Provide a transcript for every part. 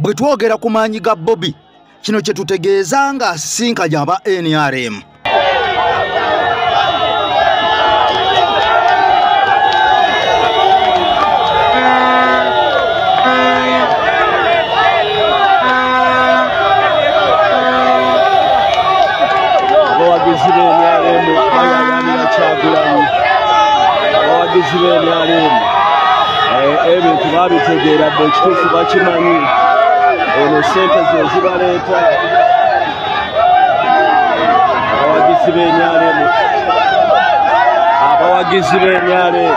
Bwe twogera ku maanyi ga Bobi, kino kye tutegeeza nga asisinkanye aba NRM. Abawagizi b'NRM bayayanira Kyagulanyi. Abawagizi b'NRM ebintu babitegeera dde, ekituufu bakimanyi. Eno ssente ze zibaleeta. Abawagizi b'NRM, abawagizi b'NRM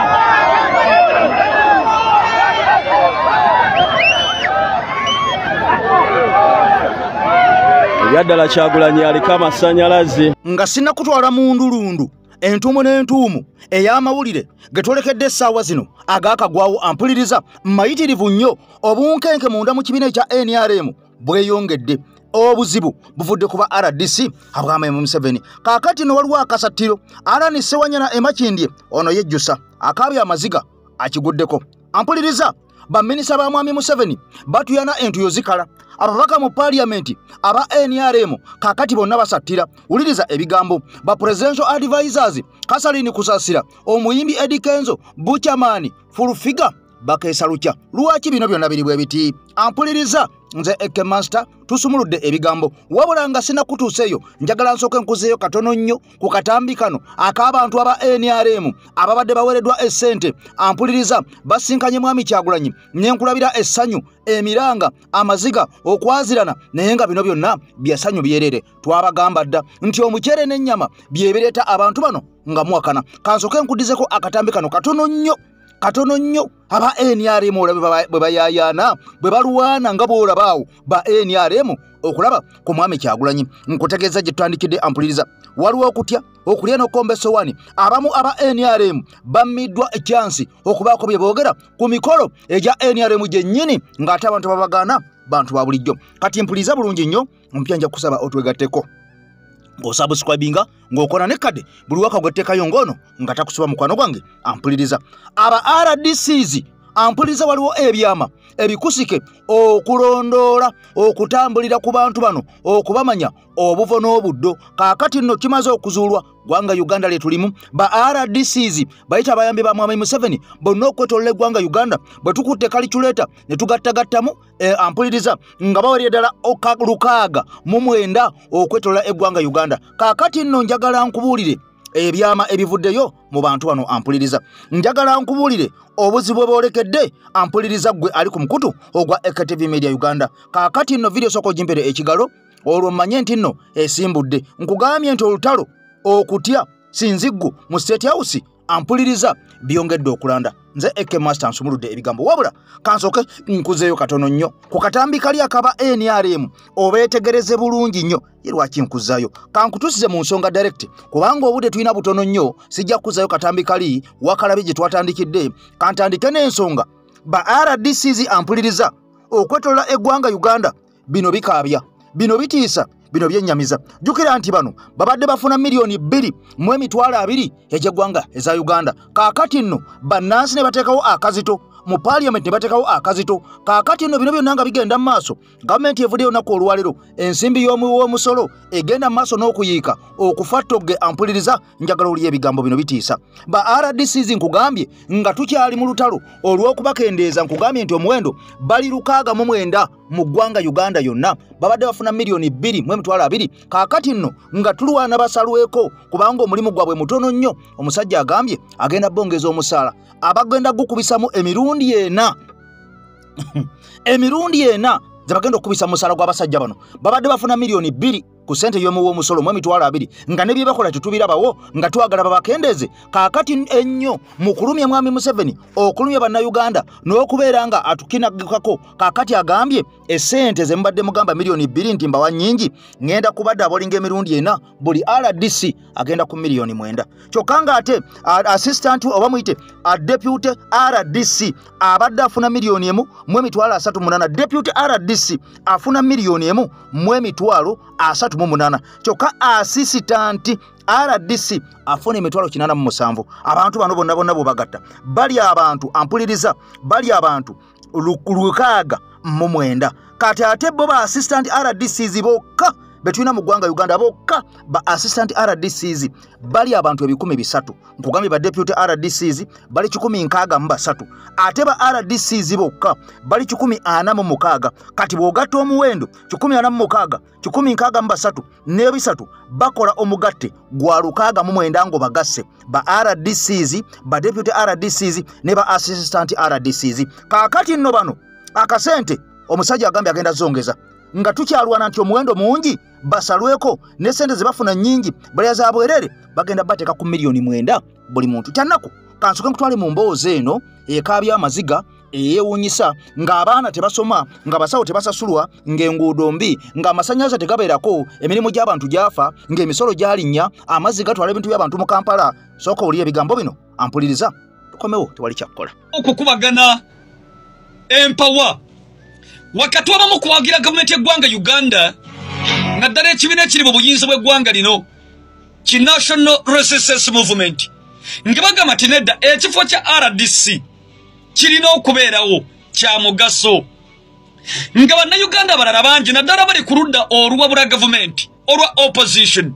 ebyaddala Kyagulanyi aliko amasannyalaze. Nga sinnakutwala mu ndulundu entuumu n'entuumu ey'amawulire ge twolekedde essaawa zino agaakagwawo, ampuliriza mayitirivu nnyo. Obunkenke munda mu kibiina ekya NRM bweyongedde. Obuzibu buvudde ku ba RDC abwama Museveni. Kaakati no waliwo akasattiro. Alani Ssewanyana e Makindye ono yejjusa, akaabye amaziga akiguddeko. Ampuliriza, baminisita ba mwami Museveni batuyana entuyo zikala. Ababaka mu parliament aba NRM kaakati bonna basattira. Wuliriza ebigambo ba presidential advisors Kasalini Kusasira, omuyimbi Eddie Kenzo, Buchaman, Full Figure bakeesa lukya. Lwaki bino byonna biri bwe biti? Ampuliriza, nze Eke Master tusumuludde ebigambo. Wabula nga sinnakutuuseeyo, njagala nsooke nkuzeeyo katono nnyo ku katambi kano ak'abantu aba NRM ababadde baweereddwa essente. Ampuliriza, basinkanye mwami Kyagulanyi ne nkulabira essanyu, emiranga, amaziga, okwazirana, naye nga bino byonna bya ssanyu byerere. Twabagamba dda nti omuceere n'ennyama bye bireeta abantu bano nga muwakana. Kansooke nkuddizeko akatambi kano katono nnyo, katono nnyo. Aba NRM olabe bwe bayaayaana, bwe balwana nga bw'olabaawo ba NRM okulaba ku mwami Kyagulanyi. Nkutegeeza gye tutandikidde, ampuliriza, waliwo okutya, okulya n'okukomba essowaani. Abamu aba NRM bammiddwa ekyansi okubaako bye boogera ku mikolo egya NRM gyennyini, ng'ate abantu babagaana bantu ba bulijjo. Kati mpuliriza bulungi nnyo, ompya nja kusaba otwegatteko ng'osubscribinga, ng'okola ne kadde buli waka gwetteekayo ng'ono nga takusuba. Mukwano gwange ampuliriza, aba RDCs ampuliriza, waliwo ebyama ebikusike okulondoola, okutambulira ku bantu bano, okubamanya obuvo n'obuddo. Kaakati nno kimaze okuzuulwa ggwanga Uganda lye tulimu, ba RDCs bayita abayambi ba mwami Museveni bonna okwetoolola eggwanga Uganda. Bwe tukutte calculator ne tugattagattamu, ampuliriza, nga bawerera ddala 69 okwetoolola eggwanga Uganda. Kaakati nno njagala nkubuulire ebyama ebivuddeyo mu bantu bano. Ampuliriza, njagala nkubuulire obuzibu bwe boolekedde. Ampuliriza ggwe ali ku mukutu ogwa AKTV Media Uganda, kaakati nno vidiyo sooka ogimpere ekigalo, olwo mmanye nti nno esimbudde. Nkugambye nti olutalo, okutya, sinziggu mu State House, ampuliriza, byongedde okulanda. Nze Eke Master nsumuludde ebigambo. Wabula kansooke nkuzeeyo katono nnyo ku katambi kali akaba NRM, obeetegereze bulungi nnyo. Ye lwaki nkuzaayo? Kankutusize mu nsonga direct, kubanga obudde tulina butono nnyo. Sijja kuzaayo katambi kali wakalabye gye twatandikidde. Kantandike n'ensonga ba RDCs, ampuliriza, okwetolola eggwanga Uganda. Bino bikaabya, bino bitiisa, bino byennyamiza. Jjukira nti bano babadde bafuna 2,020,000 egy'eggwanga eza Uganda. Kaakati nno bannansi ne bateekawo akazito mu parliament, ne bateekawo akazito. Kaakati nno bino byonna nga bigenda mu maaso, gavumenti evuddeyo olunaku olwaleero, ensimbi y'omuwi w'omusolo egenda mu maaso n'okuyiika okufa ttogge. Ampuliriza, njagala oliyo ebigambo bino bitiisa. Ba RDCs nkugambye nga tukyali mu lutalo olw'okubakendeeza, nkugambye nti omuwendo bali 69 mu ggwanga Uganda yonna. Babadde bafuna 2,020,000. Kaakati nno nga tulwana basalweko, kubanga omulimu gwabwe mutono nnyo, omusajja agambye agenda bongeza omusaala, abagenda gukubisamu emirundi ena, emirundi ena ze bagenda okukubisa musaala gw'abasajja bano. Babadde bafuna 2 million ku ssente y'omuwa omusolo mu 20,000, nga ne bye bakola tetubirabawo, nga twagala babakendeeze. Kaakati ennyo mu kulumya mwami Museveni, okulumya bannayuganda n'okubeera nga atukinagikako, kaakati agambye essente ze mubadde mugamba 2 million nti mbawa nnyingi, ŋŋenda kubadde abolinga emirundi ena, buli RDC agenda ku 9 million. Kyokka ng'ate assistant oba muyite deputy RDC abadde afuna 1,038 million, deputy RDC afuna 1,038 million, kyokka assistant RDC afuna 807 000. Abantu bano bonna bonna bwebagatta bali abantu, ampuliriza, bali abantu 69. Kati ate bo ba assistant RDCs bokka betulina mu ggwanga Uganda, bokka ba assistant RDCs bali abantu 300. Nkugambye ba deputy RDCs bali 163, ate ba RDCs bokka bali 146. Kati bw'ogatta omuwendo 146, 163 n'ebisatu bakola omugatte gwa 69 ngo bagasse ba RDCs, ba deputy RDCs ne ba assistant RDCs. Kaakati nno bano akasente omusajja agambye agenda zongeza, nga tukyalwana nti omuwendo mungi basalweko ne sente ze bafuna nnyingi balya za bwerere, bagenda bateeka ku 9 million buli muntu. Kyannaku, kansoke nkutwale mu mboozi eno ekaabya amaziga eyeewuunyisa, ng'abaana tebasoma, ng'abasawo tebasasulwa, ng'enguudo mbi, ng'amasannyalaze tegabeerako, emirimu gy'abantu gyafa, ng'emisolo gyalinnya, amazzi gatwala ebintu by'abantu mu Kampala. Sooka owulire ebigambo bino, ampuliriza, tukomewo, tewali kyakkola. Okukubagana empawa wakati wabamu kuwagira gavumenti y'eggwanga Uganda, naddala ekibiina ekiri mu buyinza bw'eggwanga lino ki National Resistance Movement, nga bagamba nti nedda, ekifo kya RDC kirina okubeerawo, kya mugaso, nga bannayuganda abalala bangi, naddala bali ku ludda oluwabula gavumenti olwa opposition,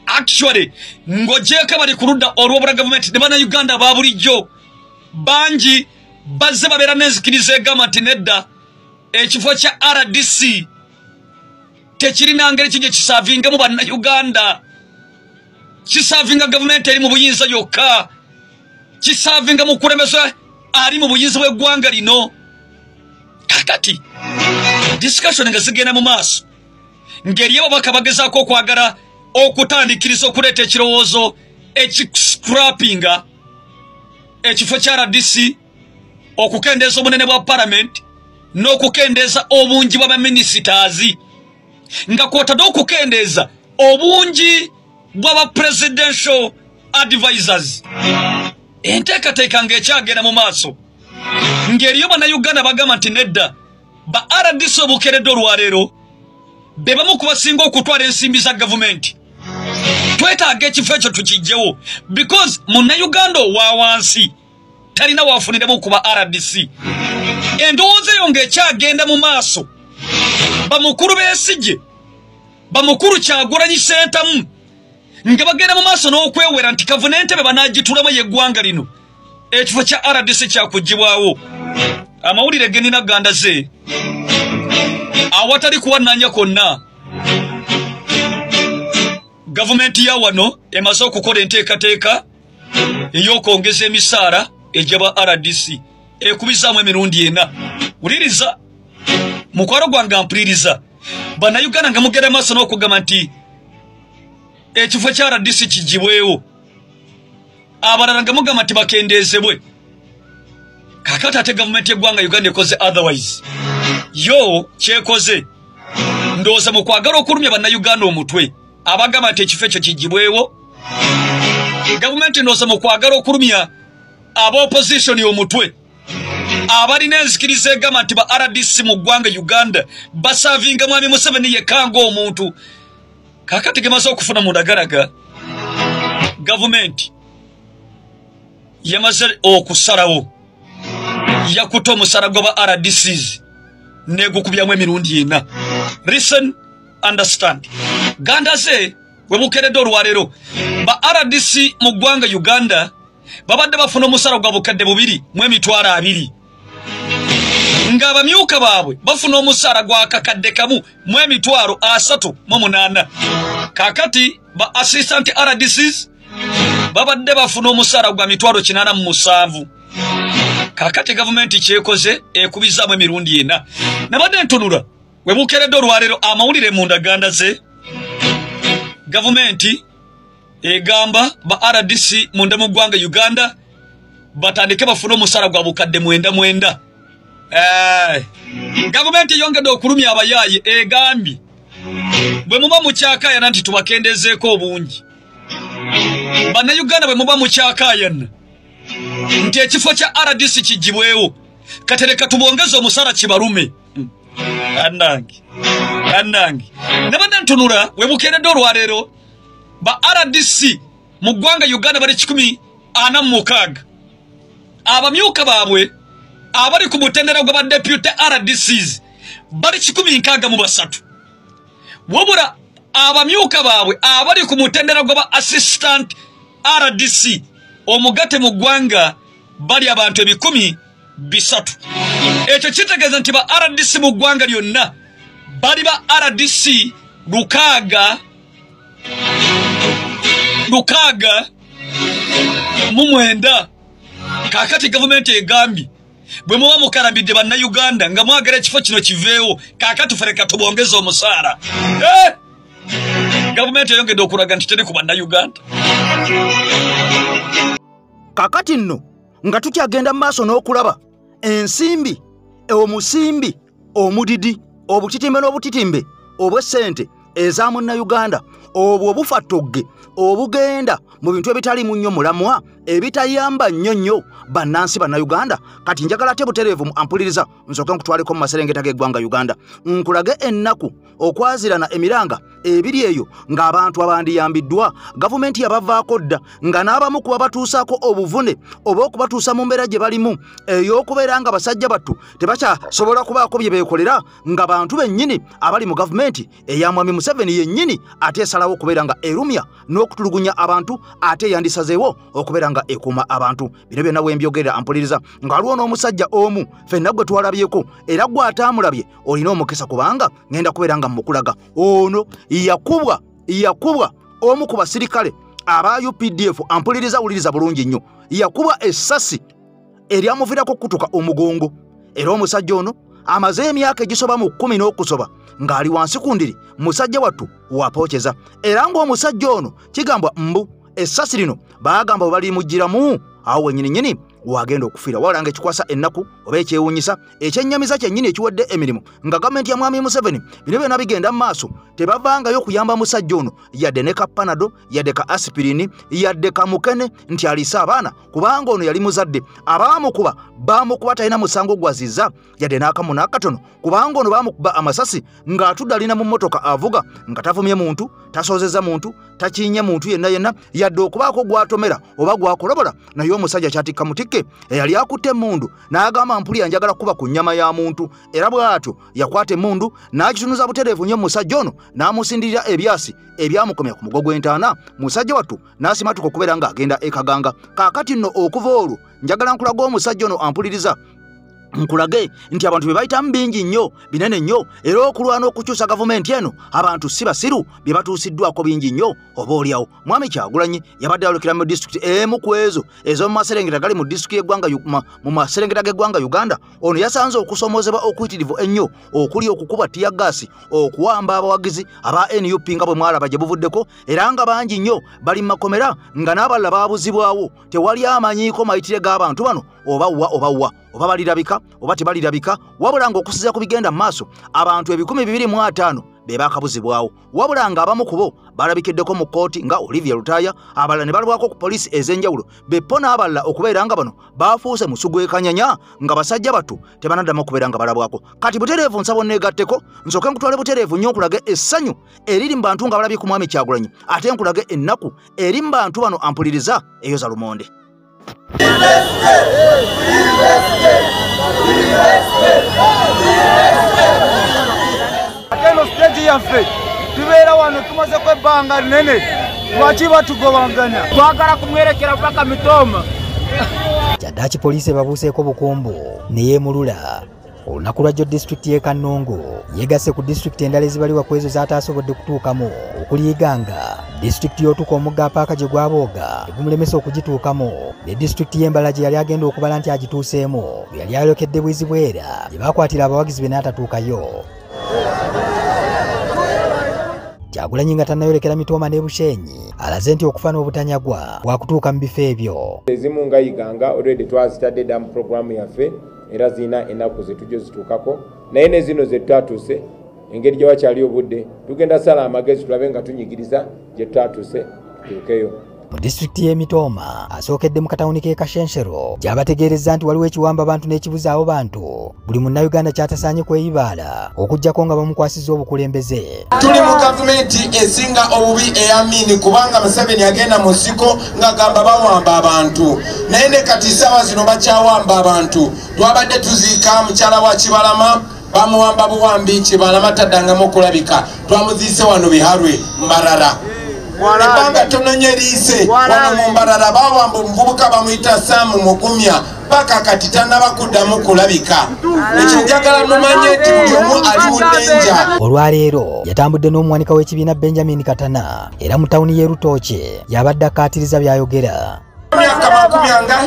actually ng'ogyeko bali ku ludda oluwabula gavumenti ne bannayuganda aba bulijjo bangi bazze babeera n'enzikiriza egamba nti nedda, ekifo kya RDC tekirina ngeri ki gye kiservingamu bannayuganda, kiservinga gavumenti eri mu buyinza yokka, kiservinga mukulembeze ali mu buyinza bw'eggwanga lino. Kakati discussion nga zigenda mu maaso, ng'eri ababaka bagezaako okwagala okutandikiriza okuleeta ekirowoozo ekiscrappinga ekifo kya RDC, okukendeeza obunene bwa parliament n'okukendeeza obungi bw'abaministers, nga kwotadde okukendeeza obungi bw'aba presidential advisors. Enteekateeka ng'ekyagenda mu maaso, ng'eriyo bannayuganda bagamba nti nedda, ba RDC obukeredde olwaleero be bamu ku basinga okutwala ensimbi za gavumenti, twetaaga ekifo ekyo tukijjewo, because munnayuganda owa wansi talina wafuniremu ku ba RDC. Endowooza eyo ng'ekyagenda mu maaso, bamukulu Besigye, bamukulu Kyagulanyi Ssentamu nga bagenda mu maaso n'okwewera nti kavuna entebe banaagitulamu y'eggwanga lino, ekifo kya RDC kyakugibwawo. Amawulire genina gandaze awatali kuwannanya kwonna, gavumenti ya wano emaze okukola enteekateeka ey'okwongeza emisaala egy'aba RDC ekubizaamu emirundi ena. Wuliriza, mukwano gwange ampuliriza, bannayuganda nga mugenda maaso n'okugamba nti ekifo kya RDC kigibwewo, abalala nga mugamba nti bakendeezebwe. Kakati ate gavumenti y'eggwanga Uganda ekoze otherwise. Yo kyekoze, ndowooza mu kwagala okulumya bannayuganda omutwe abagamba nti ekifo ekyo kigibwewo, gavumenti ndowooza mu kwagala okulumya aba opposition omutwe abalina enzikiriza egamba nti ba RDC mu ggwanga Uganda baservinga mwami Museveni yekka ng'omuntu. Kakati gemaze okufuna mu ndagalaga, gavumenti yamaze okusalawo, yakuta omusala gw'aba RDCs negukubyamu emirundi ena. Listen, understand, gandaze we bukeredde olwaleero, ba RDC mu ggwanga Uganda babadde bafuna omusala gwa 2,200,000, ng'abamyuka baabwe bafuna omusaala gwa 1,038,000. Kakati ba assistant RDCs babadde bafuna omusaala gwa 807,000. Kakati gavumenti kyekoze, ekubizaamu emirundi ena. Nabadde ntunula we bukeredde olwaleero amawulire mu ndaganda ze, gavumenti egamba ba RDC munda mu ggwanga Uganda batandike bafune omusaala gwa 9,000,000. Gavumenti eyongedde okulumya abayaaye, egambye bwe muba mukyakayana nti tubakendezeeko obungi, bannayuganda bwe muba mukyakayana nti ekifo kya RDC kigibwewo, katereka tubongeze omusaala kibalume. Annange, annange, nabadde ntunula we bukeredde olwaleero, ba RDC mu ggwanga Uganda bali 146, abamyuka baabwe abali ku mutendera gwa ba deputy RDCs bali 163. Wabula abamyuka baabwe abali ku mutendera gw'aba assistant RDC omugate mu ggwanga bali abantu 300. Ekyo kitegeeza nti ba RDC mu ggwanga lyonna bali ba RDC 69. Kaakati gavumenti egambye bwe muba mukalambidde bannayuganda nga mwagala ekifo kino kiveewo, kaakati ffe tubongeze omusaala. Gavumenti eyongedde okulaga nti teri ku bannayuganda. Kaakati nno nga tukyagenda mu maaso n'okulaba ensimbi, omusimbi, omudidi, obutitimbe n'obutitimbe obw'essente eza munnayuganda obwo obufatogge obugenda mu bintu ebitaliimu nnyo mulamwa, ebitayamba nnyo nnyo bannansi bannayuganda. Kati njagala ate butereevu ampuliriza nsooke nkutwaleko mu maserengeta g'eggwanga Uganda, nkulage ennaku okwazirana emiranga ebiri eyo ng'abantu abandiyambiddwa gavumenti yabavaako dda, nga n'abamu kuba batuusaako obuvune oba okubatuusa mu mbeera gye balimu ey'okubeera nga basajja battu tebakyasobola kubaako bye beekolera, nga bantu bennyini abali mu gavumenti eya Mwami Museveni yennyini ate esalawo okubeera nga erumya n'okutulugunya abantu, ate yandisazeewo okubeera nga ekuuma abantu. Bino byonna we mbyogerera ampuliriza nga waliwo n'omusajja omu ffenna gwe twalabyeko era gwe ataamulabye olina omukisa, kubanga ngenda kubeera nga mmukulaga. Ono yakubwa omu ku basirikale aba UPDF, ampuliriza wuliriza bulungi nnyo, yakubwa essasi eryamuviirako okukutuka omugongo. Era omusajja ono amaze emyaka egisoba mu 10 n'okusoba ng'ali wansi ku ndiri, musajja wattu wapookeza. Era ng'omusajja ono kigambwa mbu essasi lino baagamba bwe balimuggyiramu awo wennyininyini wagenda okufiira. Wabula nga ekikwasa ennaku oba ekyewuunyisa ekyennyamiza kyennyini ekiwadde emirimu nga gavumenti ya Mwami Museveni bino byonna bigenda mu maaso, tebavangayo kuyamba musajja ono yadde ne ka Panado, yadde ka aspirini, yadde ka mukene nti aliise abaana, kubanga ono yali muzadde. Abaamukuba baamukuba talina musango gwazizza yadde n'akamu n'akatono, kubanga ono baamukuba amasasi ng'atudde alina mu mmotoka avuga, nga tavumye muntu, tasoozezza muntu, takinye muntu yenna yenna, yadde okubaako gw'atomera oba gw'akolobola. Naye omusajja kyatikka mutikke eyali akutte emmundu n'agamba mpulira njagala kuba ku nnyama ya muntu. Era bw'atyo yakwata emmundu n'agitunuza butereevu nnyo musajja ono n'amusindirira ebyasi ebyamukomya ku mugo gw'entaana. Musajja wattu n'asimatuka okubeera ng'agenda e Kaganga. Kaakati nno okuva olwo njagala nkulaga omusajja ono ampuliriza, nkulage nti abantu be bayitamu bingi nnyo binene nnyo, era okulwana okukyusa gavumenti eno abantu si basiru, bye batuusiddwako bingi nnyo. Oba oliawo Mwami Kyagulanyi yabadde ayolekera mu disitulikiti emu ku ezo ez'omu maserengeta gali mu disitulikiti y'eggwanga mu maserengeta g'eggwanga Uganda. Ono yasanze okusomoozebwa okuyitirivu ennyo okuli okukuba ttiyaggaasi, okuwamba abawagizi aba NUP nga bwe mwalaba gye buvuddeko, era nga bangi nnyo bali mu makomera nga n'abalala baabuzibwawo. Tewali amanyiiko mayitire g'abantu bano oba wa oba wa, oba balirabika oba tebalirabika. Wabula ng'okusinziira ku bigenda mu maaso abantu 250 be baakabuzibwawo, wabula ng'abamu ku bo balabikiddeko mu kkooti nga Olivia Lutaaya, abalala ne balwako ku poliisi ez'enjawulo, beppo n'abalala okubeera nga bano baafuuse musu gw'ekanyanya nga basajja battu tebanaddamu okubeera nga balabwako. Kati butereevu nsaba onneegatteko, nsooke nkutwale butereevu nnyo nkulage essanyu eriri mu bantu nga balabye ku Mwami Kyagulanyi, ate nkulage ennaku eri mu bantu bano ampuliriza eyo za lumonde. Ate eno siteegi yaffe tubeera wano tumazeko ebbanga nnene, lwaki batugobanganya? Twagala kumwerekera paka Mitooma. Kyaddaaki poliisi ebabuuseeko bukumbu ne yeemulula. Olunaku lwajjo disitulikiti y'e Kannungu yeegasse ku disitulikiti endala ezibaliwa ku ezo z'ataasobodde kutuukamu okuli Iganga, disitulikiti y'otuka omugga Paaka gye gwabooga egumulemesa okugituukamu, ne disitulikiti y'Embala gye yali agenda okubala nti agituuseemu bwe yali ayolekedde Bwizibwera gye baakwatira abawagizi be n'atatuukayo. Kyagulanyi nga tannayolekera Mitooma ne Bushenyi alaze nti okufa n'obutanyagwa bwakutuuka mu bifo ebyo. Ezimu nga Iganga already twazitadde dda mu programu yaffe era zirina ennaku zetujja zituukako, naye ne zino ze tutatuuse engeri gye wakyali obudde tugenda sala amagezi tulabe nga tunyigiriza gye tutatuuse tutuukeyo. Mu disitulikiti y'e Mitooma asookedde mu katawuni k'e Kashenshero gy'abategeerezza nti waliwo ekiwamba bantu n'ekibuzaawo bantu buli munnayuganda kyatasaanye kweyibaala okuggyako nga bamukwasizza obukulembeze. Tuli mu gavumenti esinga obubi eya Amini, kubanga Museveni agenda mu nsiko ng'agamba bawamba abantu, naye ne kati ssaawa zino bakyawamba abantu. Twabadde tuziika mukyala wa Kibalama. Bamuwamba buwambi Kibalama taddangamu okulabika. Twamuziise wano Biharwe Mbarara. Ebbanga ttono nnyo eriise wano mu Mbarara bawamba omuvubuka bamuyita Sam Mugumya paka kati tannaba kuddamu kulabika. Ekyo njagala mumanye nti buli omu ali mu ddenja. Olwaleero yatambudde n'omuwanika w'ekibiina Benjamin Katana era mu tawuni y'e Rutookye yabadde akkaatiriza by'ayogera. Myaka makumi anga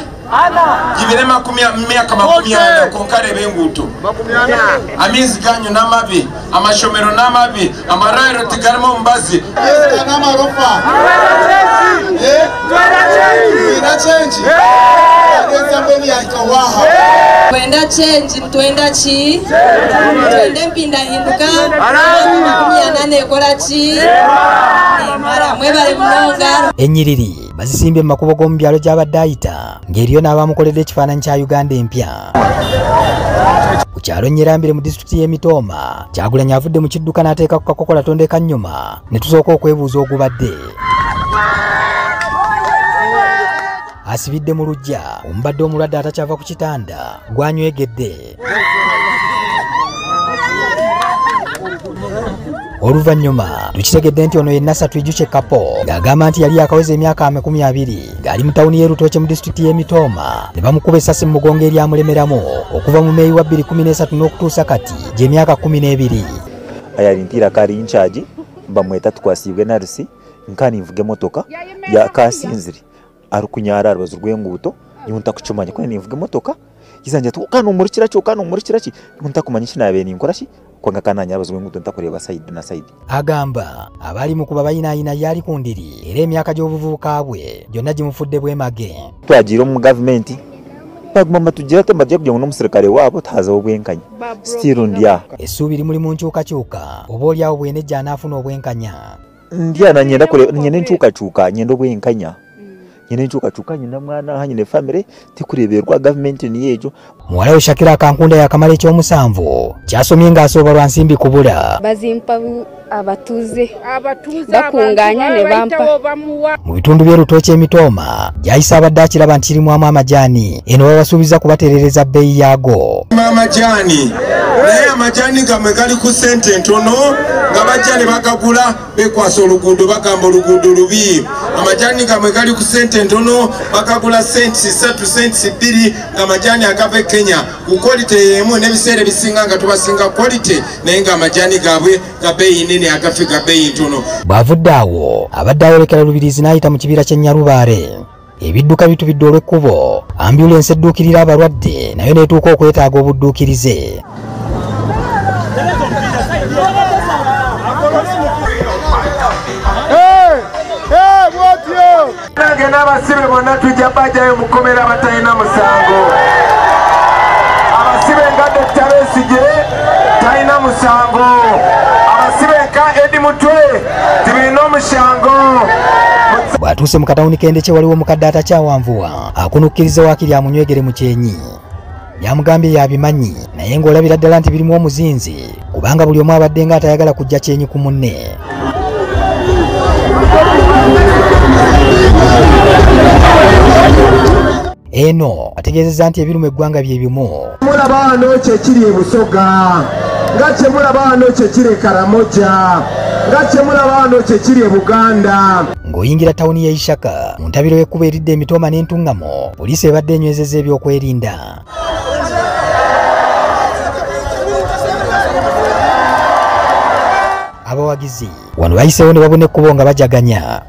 gibire myaka 40 konkareba enguuto amaizi ganyu n'amabi amashomero n'amabi amarwariro tigarimu omubazi Twenda change, twenda chi, twende mpindahinduka, 48 ekola ki, mara mwebale munonga. Ennyiriri bazisimbye mu makubo g'omu byalo gy'abadde ayita ng'eriyo n'abamukoledde ekifaananyi kya Uganda empya. Ku kyalo Nyerambire mu disitulikiti y'e Mitooma, Kyagulanyi avudde mu kidduka n'ateeka ku kakokola tondeka nnyuma ne tusooka okwebuuza ogubadde. Asibidde mu luggya omubadde omulwadde atakyava ku kitanda gwanywegedde. Oluvannyuma tukitegedde nti ono ye Nasser Twijukye Kapo ng'agamba nti yali akaweza emyaka 20 ng'ali mu tawuni y'e Rutookye mu disitulikiti y'e Mitooma ne bamukuba essasi mu mugongo eryamulemeramu okuva mu Meeyi wa 2013 n'okutuusa kati gy'emyaka 12. Ayarintira kari incharge bamweta tukwasibwe narusi nkani mvuge motoka ya kasinziri arukunyara rubazu rw'enguuto nyunta kucumanya kone nimvuge motoka izanja tukana umurikira cyo kana umurikira ki nyunta kumanya kinabe ninkora ki kwanga kananya rubazu rw'enguuto ntakureba side na side. Agamba abali mu kuba bayinayina yali kundiri era emyaka gy'obuvubuka bwe gyonna gimufudde bwemage. Twagira mu government baguma matugira tembaje kugira ngo n'omusirikale wabo taza obwenkanya still ndya essuubi limuli mu nkyukakyuka oba oliawo bwenejja anaafuna obwenkanya. Ndya na nyenda kule nyenda enkyukakyuka nyenda obwenkanya nyine nkyukakyuka nyina mwana hanyine family tikureberwa government ni ejo. Muwala we Shakira Kankunda yakamala ekyomusanvu kyasomye ng'asooba lwa nsimbi kubula. Bazimpa abatuuze bakunganya ne bampa. Mu bitundu by'e Rutookye Mitooma gyayise abadde akiraba nti kirimwamu amajaani eno babasuubiza kubaterereza bbeeyi yaago. Amajaani naye amajaani gamwe gali ku ssente ntono nga bajja ne bagagula bekwasa oluguudo bagamba oluguudo lubi. Amajaani gamwe gali ku ssente ntono bagagula senti 3 senti 2 nga amajaani agava e Kenya ku quality y'emu n'ebiseera ebisinga nga tubasinga quality naye nga amajaani gaabwe ga bbeeyi nnene agafe ga bbeeyi ntono. Bw'avudde awo abadde ayolekera Lubirizi n'ayita mu kibira ky'e Nyarubaare. Ebidduka bitubidde olw'ekkubo, ambulensi edduukirira abalwadde nayo n'etuuka okwetaaga obudduukirize. Nange n'abasibe bonna tujja bajjayo mu kkomera abatalina musango. Abasibe nga Dr. Besigye talina musango. Abasibe nka Eddie Mutwe tibirina omushango. Bw'atuuse mu katawuni k'Endekye waliwo omukadde atakyawanvuwa akunukkiriza waakiri amunywegere mu kyenyi. Yamugambye yabimanyi naye ng'olabira ddala nti birimu omuzinzi kubanga buli omu abadde ng'atayagala kujja kyenyi ku munne. Eno ategeezezza nti ebiruma eggwanga bye bimu. Mulaba wano kye kiri e Busoga, nga kye mulaba wano kye kiri e Karamoja, nga kye mulaba wano kye kiri e Buganda. Ng'oyingira tawuni y'e Ishaka mu ntabiro y'ekkubo eridde emitooma n'entuŋŋamo, poliisi ebadde enywezezza ebyokwerinda. Abawagizi wano bayiseewo ne babona ekkubo nga bajaganya.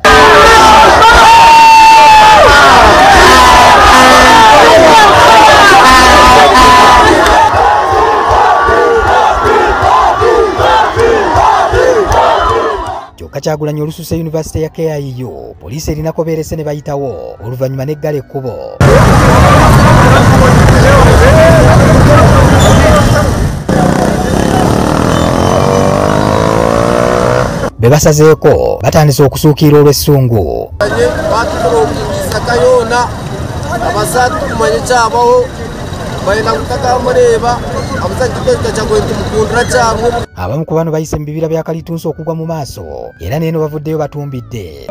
Kyokka Kyagulanyi olusuuse yunivasite ya KIU, poliisi erinako beerese ne bayitawo oluvannyuma n'eggala ekkubo. Be basazeeko batandise okusuukirira olw'essungu. Abamu ku bano bayise mu bibira bya kalitunsi okugwa mu maaso era n'eno bavuddeyo batumbidde.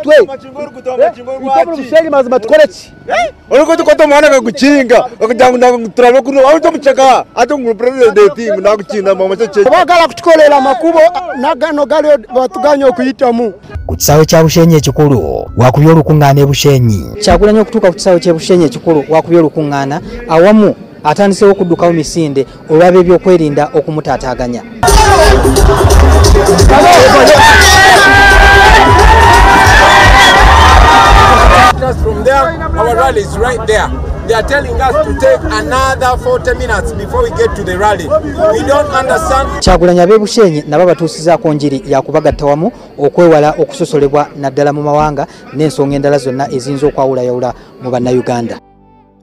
Baagala kutukolera amakubo nagano gali batuganye okuyitamu. Ku kisaawe kya Bushenyi ekikulu wakubye olukuŋŋaana e Bushenyi. Kyagulanyi okutuuka ku kisaawe ky'e Bushenyi ekikulu wakubye olukuŋŋaana awamu atandiseewo okuddukawo misinde olw'ab'ebyokwerinda okumutaataaganya. From there, our rally is right there. They are telling us to take another 40 minutes before we get to the rally. We don't understand. Kyagulanyi ab'e Bushenyi nabo batuusizaako njiri yakubagatta wamu okwewala okusosolebwa naddala mu mawanga n'ensonga endala zonna eziyinza okwawulayawula mu bannayuganda.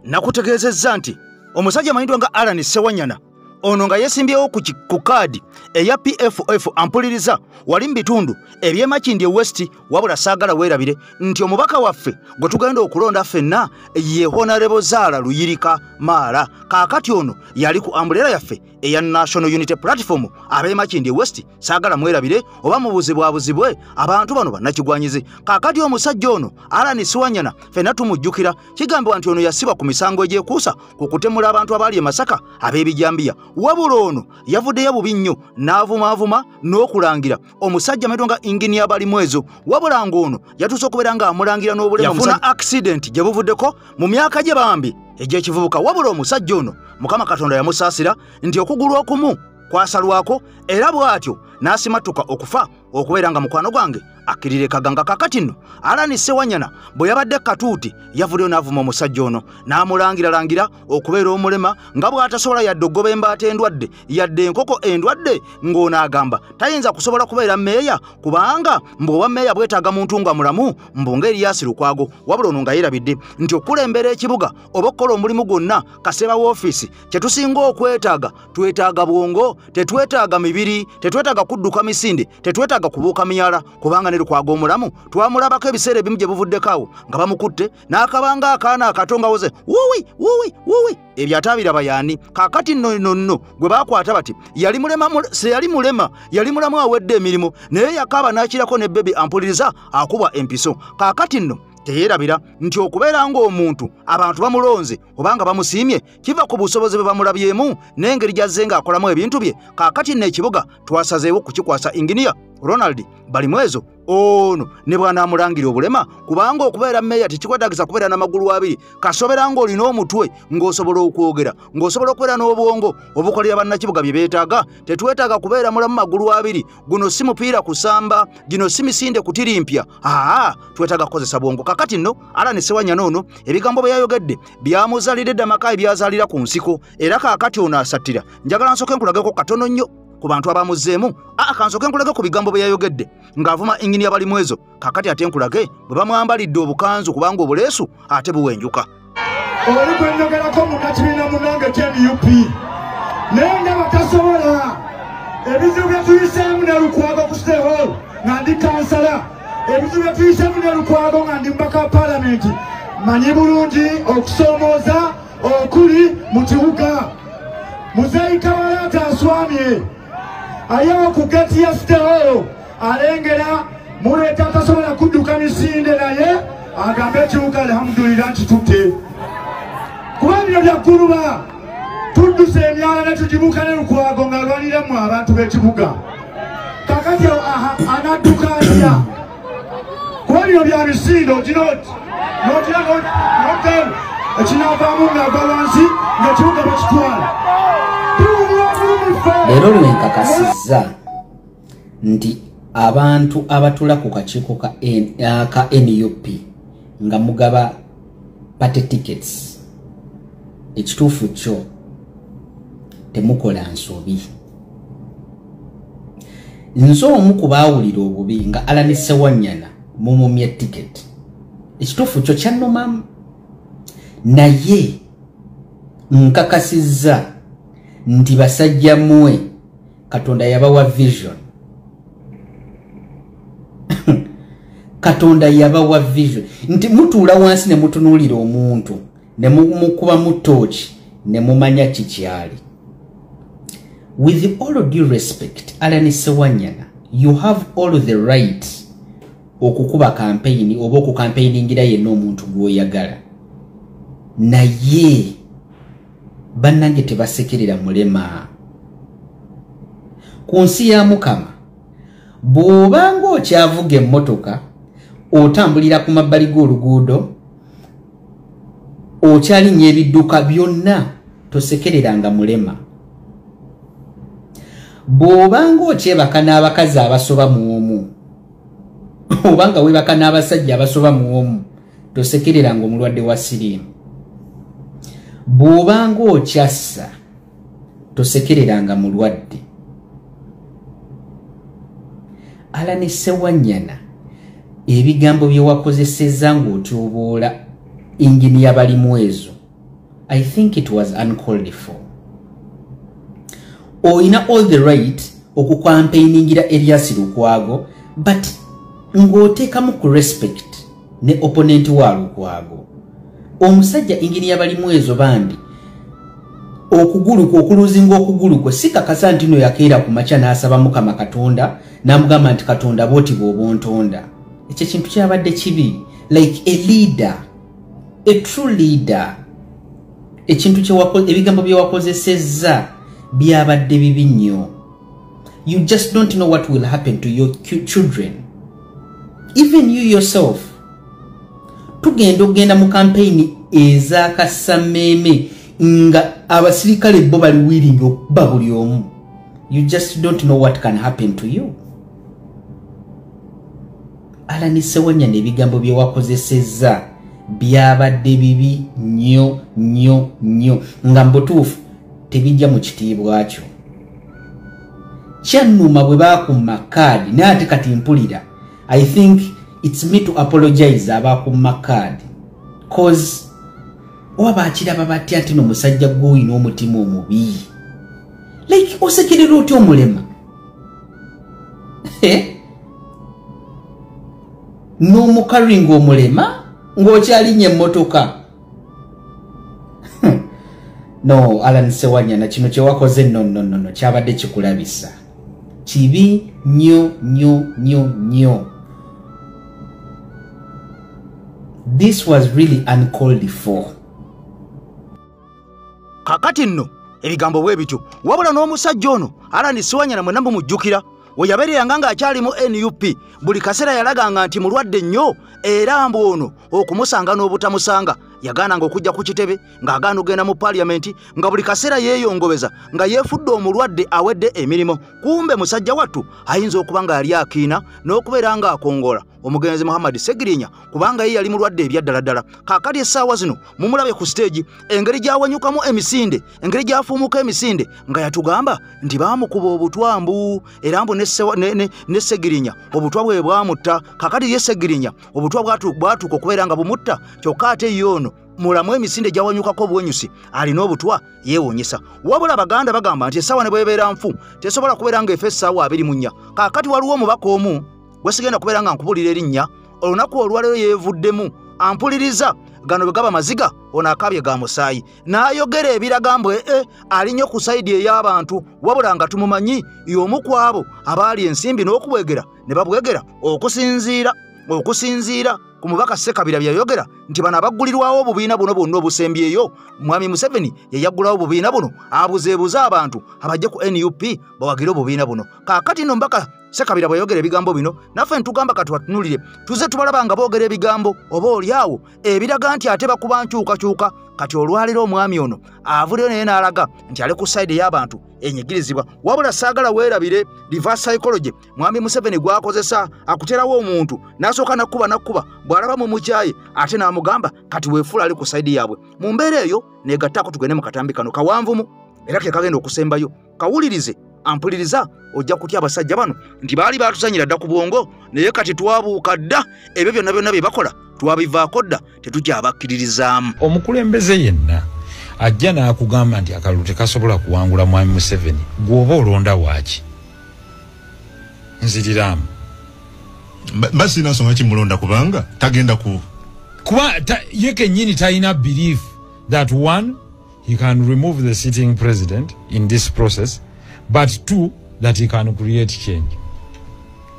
Nakutegeezezza nti omusajja amanyiddwa nga Allan Ssewanyana ono nga yeesimbyewo ku kaadi eya PFF ampuliriza wali mu bitundu eby'e Makindye West, wabula saagala weerabire nti omubaka waffe gwe tugenda okulonda ffenna ye Honorable Zaala Luyirika Maala. Kaakati ono yali ku ambuleera yaffe eya National Unity Platform ab'e Makindye West, saagala mwerabire oba mubuzibwabuzibwe abantu bano bannakigwanyizi. Kaakati omusajja ono Allan Ssewanyana ffenna tumujjukira, kigambibwa nti ono yasibwa ku misango egyekuusa ku kutemula abantu abaali e Masaka ab'ebijambiya. Wabula ono yavuddeyo bubi nnyo n'avumaavuma n'okulangira omusajja amanyiddwa nga Engineer Balimwezo, wabula ng'ono yatuuse okubeera ng'amulangira n'obulema. Yafuna accident gye buvuddeko mu myaka gye bambi egy'ekivubuka. Wabula omusajja ono Mukama Katonda yamusaasira nti okugulu okumu kwasalwako era bw'atyo n'asimattuka okufa okubeera nga mukwano gwange akkirira kaganga. Kaakati nno Allan Ssewanyana bwe yabadde katuuti yavuddeyo n'avuma omusajja ono n'amulangiralangira okubeera omulema nga bw'atasobola yadde okugoba embaata endwadde yadde enkoko endwadde, ng'ono agamba tayinza kusobola kubeera mmeeya kubanga mbu obwa mmeeya bwetaaga muntu nga mulamu, mbu nga Erias Lukwago. Wabula ono nga yeerabidde nti okulembera ekibuga oba okukola omulimu gwonna kaseba woofiisi kye tusinga okwetaaga, twetaaga bwongo, tetwetaaga mibiri, tetwetaaga kudduka misinde, tetwetaaga kubuuka miyala, kubanga ne Lukwago omulamu twamulabako ebiseera ebimu gye buvuddeko awo nga bamukutte n'akabanga akaana akato nga woze wuwi wuwi wuwi, ebyo ataabiraba yaani. Kaakati nno nno gwe baakwata bati yali mulema, yali mulema, yali mulamu awedde emirimu, naye yakaaba n'akirako ne bebi ampuliriza akubwa empiso. Kaakati nno teyeerabira nti okubeera ng'omuntu abantu bamulonze obanga bamusiimye kiva ku busobozi bwe bamulabyemu n'engeri gy'azze ng'akolamu ebintu bye. Kaakati nno ekibuga twasazeewo kukikwasa Engineer Ronald Balimwezo ono ne bw'anaamulangira obulema, kubanga okubeera mmeeya tekikwetaagisa kubeera n'amagulu abiri, kasobera ng'olina omutwe ng'osobola okwogera, ng'osobola okubeera n'obwongo obukolera bannakibuga bye beetaaga. Tetwetaaga kubeera mulamu magulu abiri, guno si mupiira kusamba, gino si misinde kutirimpya, aa twetaaga kukozesa bwongo. Kaakati nno Allan Ssewanyana ono ebigambo bye yayogedde byamuzaalira edda maka ebyazaalira ku nsiko, era kaakati ono asattira. Njagala nsooke nkulageko katono nnyo ku bantu abamuzzeemu. Kansooke nkulage ku bigambo bye yayogedde ng'avuma Engineer Balimwezo. Kaakati ate nkulage bwe bamwambalidde obukanzu kubanga obuleesu ate buwenjuka. Oli gwe njogerako munnakibiina munnange KNUP, naye nga batasobola ebizibu bye tuyiseemu ne Lukwago ku City Hall nga ndi kansala, ebizibu bye tuyiseemu ne Lukwago nga ndi mubaka wa paalamenti, manyi bulungi okusoomooza okuli mu kibuga. Muzeeyi Kabalaata aswamye ayewo ku geeti ya City Hall alengera muleeta atasobola kudduka misinde, naye agambe ekibuga alhamdulillah nti tutte, kuba bino bya gguluba tudduse emyala ne tugibuuka ne Lukwago ng'alwaniramu abantu b'ekibuga. Kaakati anadduka atya? Kuba bino bya misinde oginoti n'ogira n'oddayo ekinaavaamu ng'agwa wansi ng'ekibuga bakitwala. Leero lwe nkakasizza nti abantu abatula ku kakiiko ka NUP nga mugaba party tickets, ekituufu kyo temukola nsobi. Nze omu ku baawulira obubi nga Allan Ssewanyana mumumye ticket, ekituufu kyo kyannomamu, naye nkakasizza nti basajja mmwe Katonda yabawa vision. Katonda yabawa vision nti mutuula wansi ne mutunuulira omuntu ne mumukubamu tooki ne mumanya kikyali. With all due respect, Allan Ssewanyana, you have all the right okukuba campaign oba okukampainingira yenna omuntu gw'oyagala, naye bannange tebasekerera mulema. Ku nsi ya Mukama, bw'obanga okyavuga emmotoka, otambulira ku mabbali g'oluguudo, okyalinnya ebidduka byonna, tosekereranga mulema. Bw'obanga okyebaka n'abakazi abasoba mu omu, obanga weebaka n'abasajja abasoba mu omu, tosekereranga omulwadde wa siriimu. Bw'obanga okyassa, tosekereranga mulwadde. Allan Ssewanyana, ebigambo bye wakozesezza ng'otyoboola Engineer Balimwezo, I think it was uncalled for. Oyina all the right okukampainingira Erias Lukwago, but ng'oteekamu ku respect ne opponent wa Lukwago. Omusajja Engineer Balimwezo bambi okugulu kwe, okuluzinga okugulu kwe, si kakasa nti no yakeera ku makya n'asaba Mukama Katonda n'amugamba nti Katonda bw'oti bw'oba ontonda. Ekyo kintu kyabadde kibi. Like a leader, a true leader, ekintu ebigambo bye wakozesezza byabadde bibi nnyo. You just don't know what will happen to your children, even you yourself. Tugenda okugenda mu campaign ez'akasammeeme nga abasirikale bo bali willing okuba buli omu. You just don't know what can happen to you. Allan Ssewanyana, ebigambo bye wakozesezza byabadde bibi nnyo nnyo nnyo, nga mbutuufu tebijja mu kitiibwa kyo. Kyannuma bwe baakumma kaadi, naye ate kati mpulira I think it's me to apologize abaakumma kaadi, cause oba baakiraba batya nti n'omusajja gw'olina omutima omubi, like osekerera otya omulema n'omukaringa omulema ng'okyalinnya emmotoka? No, Allan Ssewanyana, kino kyewakoze no no no no, kyabadde kikulabisa kibi nnyo nnyo nnyo nnyo. This was really uncalled for. Kakati nno ebigambo bwe bityo. Wabula n'omusajja ono Allan Ssewanyana mwenna mumujjukira, we yabeereranga ng'akyali mu NUP, buli kaseera yalaganga nti mulwadde nnyo, era mbu ono okumusanga n'obutamusanga yagaananga okujja ku kitebe, ng'agaana okugenda mu paaliyamenti, nga buli kaseera yeeyongobeza nga yeefudde omulwadde awedde emirimu. Kumbe musajja wattu ayinza okuba nga yali akiina n'okubeera ng'akongola omugenzi Muhammad Ssegirinya, kubanga ye yali mulwadde ebyaddala ddala. Kaakati essaawa zino mumulabe ku siteegi, engeri gy'awanyukamu emisinde, engeri gy'afuumuka emisinde, nga yatugamba nti baamukuba obutwa mbu, era mbu ne Ssegirinya obutwa bwe bwamutta. Kaakati ye Ssegirinya obutwa bwatuuka okubeera nga bumutta, kyokka ate ye ono mulamu emisinde gyawanyukako obwenyusi alina obutwa yeewuunyisa. Wabula Abaganda bagamba nti essaawa ne bw'ebeera nfu tesobola kubeera ng'efa essaawa 24. Kaakati waliwo omubaka omu gwesigenda kubeera nga nkubulira erinnya, olunaku olwaleero yeevuddemu ampuliriza gano bwe gaba maziga, ono akabye ga musaayi, n'ayogera ebiraga mbu ali nnyo ku sayidi ey'abantu, wabula nga tumumanyi y'omu ku abo abaali ensimbi n'okubwegera ne babwegera okusinziira ku mubaka Ssekabira bye yayogera nti bano abaggulirwawo obubiina buno bwonna obusembyeyo, Mwami Museveni ye yaggulawo obubiina buno abuzeebuze abantu abajje ku NUP bawagire obubiina buno. Kaakati nno mubaka Ssekabira bwe yayogera ebigambo bino, naffe ntugamba katwatunuulire, tuze tubalaba nga boogera ebigambo oba oli awo ebiraga nti ate bakuba nkyukakyuka. Kati olwaleero omwami ono avuddeyo naye n'alaga nti ali ku sayidi ey'abantu enyigirizibwa. Wabula saagala weerabire reverse psychology Mwami Museveni gw'akozesa, akuterawo omuntu n'asooka nakkuba bw'alaba mu mukyaye ate n'amugamba kati weefuula ali ku sayidi yaabwe. Mu mbeera eyo negattaako tugende mu katambi kano kawanvumu era ke kagenda okusembayo, kawulirize ampuliriza, ojja kutya abasajja bano nti baali baatuzanyira dda ku bwongo, naye kati twabuuka dda, ebyo byonna byonna bye bakola twabivaako dda, tetukyabakkiririzaamu. Omukulembeze yenna ajja n'akugamba nti akalulu tekasobola kuwangula Mwami Museveni, gw'oba olonda waaki? Nziriraamu. Mba sirina nsonga kimulonda kubanga tagenda kuba ye kennyini talina belief that one, he can remove the sitting president in this process, But two, that he can create change,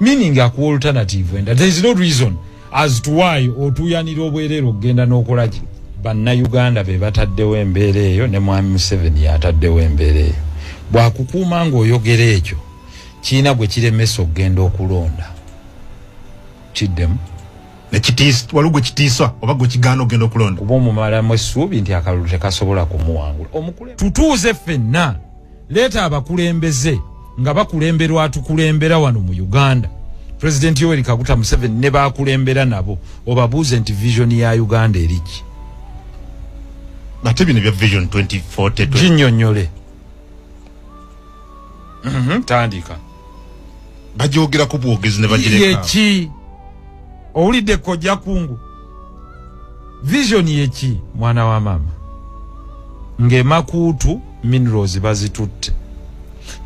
meaning akuwa alternative, and there is no reason as to why otuyanira obwerere okugenda n'okolaki. Bannayuganda be bataddewo embeera eyo, ne Mwami Museveni yataddewo embeera eyo. Bwakukuuma ng'oyogera ekyo, kiina gwe kiremesa okugenda okulonda. Kiddemu. Waliwo gwe kitiisa oba gwe kigaana okugenda okulonda, kuba omumalamu essuubi nti akalulu tekasobola kumuwangula. Tutuuze ffenna, leeta abakulembeze nga bakulemberwa atukulembera wano mu Uganda, President Yoweri Kaguta Museveni ne bakulembera nabo, obabuuze nti vision ya Uganda eriki. Ate bino bya vision 2040 ginnyonnyole. Tandika. Bajogerako bwogezi ne bagireka. Yeki owulidde kojja kungu vision yeki, mwana wa mama, ng'emakuutu minerals bazitutte,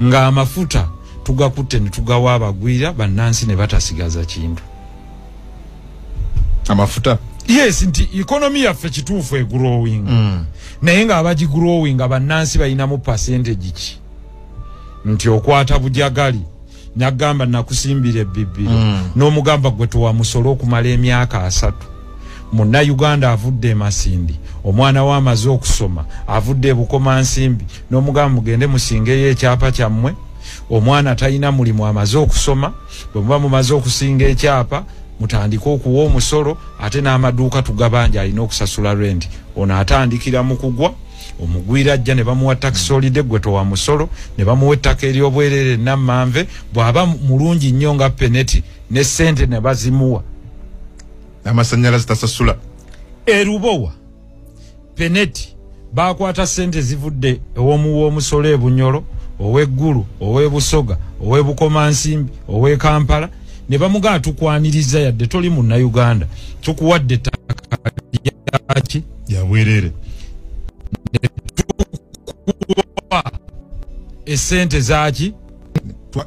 ng'amafuta tugakutte ne tugawa abagwira, bannansi ne batasigaza kintu. Amafuta, yes, nti economy yaffe kituufu egrowing, naye ng'abagigrowing bannansi balinamu percentage ki? Nti okwata bujagali nagamba nakusimbira ebbibiro, n'omugamba gwe tuwa musolo okumala emyaka 30. Munnayuganda avudde e Masindi, omwana we amaze okusoma, avudde e Bukomansimbi, n'omugamba mugende musingeyo ekyapa kyammwe. Omwana talina mulimu, amaze okusoma, bwe muba mumaze okusinga ekyapa mutandike okuwa omusolo, ate n'amaduuka tugabanja alina okusasula rent. Ono atandikira mu kugwa, omugwira ajja ne bamuwa tax holiday, gwe towa musolo, ne bamuwa ettaka ery'obwerere Nammanve, bw'aba mulungi nnyo nga peneti ne ssente ne bazimuwa. Amasanyalaze tasasula. Erubowa peneti bakwata ssente zivudde ew'omuwa omusolo e Bunyoro, ow'eggulu, ow'ebusoga, ow'ebukomansimbi, ow'e Kampala, ne bamugaa tukwaniriza yadde toli munnayuganda, tukuwadde ettaka lyaki ya bwerere, tukuwa esente zaki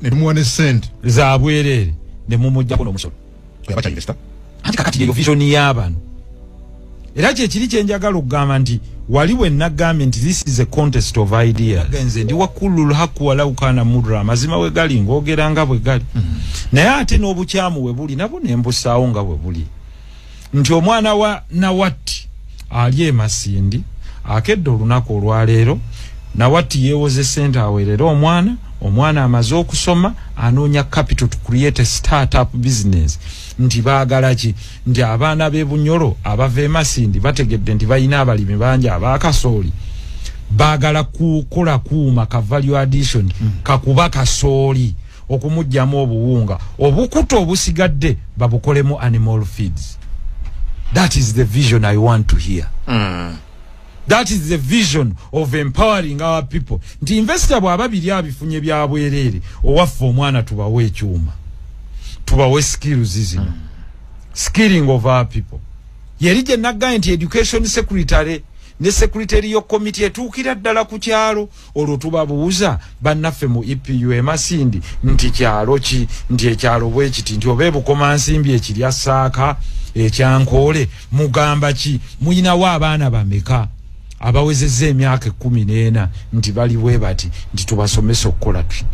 ne tumuwa ne sente za bwerere, ne mumuggyako n'omusolo. Anti kakati yeyo vision y'abano. Era kyekiri kyenjagala okugamba nti wali we nagambye nti this is a contest of ideas. Nze ndi wakulul haku walau kana mudra, amazima we gali ngogera nga bwe gali. Naye ate n'obukyamu we buli nabwo ne mbusaawo nga bwe buli, nti omwana wa Nawatti ali e Masindi akedde olunaku olwaleero, Nawatti yeewoze ssente aweerere omwana, omwana amaze okusoma, anoonya capital to create a startup business. Nti baagala ki? Nti abaana b'e Bunyoro abava e Masindi bategedde nti balina abalimi bangi abakasooli, baagala kukola kuuma ka value addition, kakuba kasooli okumuggyamu obuwunga, obukuta obusigadde babukolemu animal feeds. That is the vision I want to hear. That is the vision of empowering our people. Nti investor bw'aba biri abifunye bya bwerere, owaffe omwana tubawe ekyuma, tubawe skills zino, skilling of our people. Yeri gye naggaye nti education secretary ne secretary yo committee etuukira ddala ku kyalo, olwo tubabuuza bannaffe mu EPU e Masindi nti kyalo ki, nti ekyalo bwe kiti, nti oba ebukomansimbi ekirya Saaka ekyankoole mugamba ki, muyinawo abaana bameka abawezezza emyaka 14, nti bali bwe bati, nti tubasomesa okukola tuti,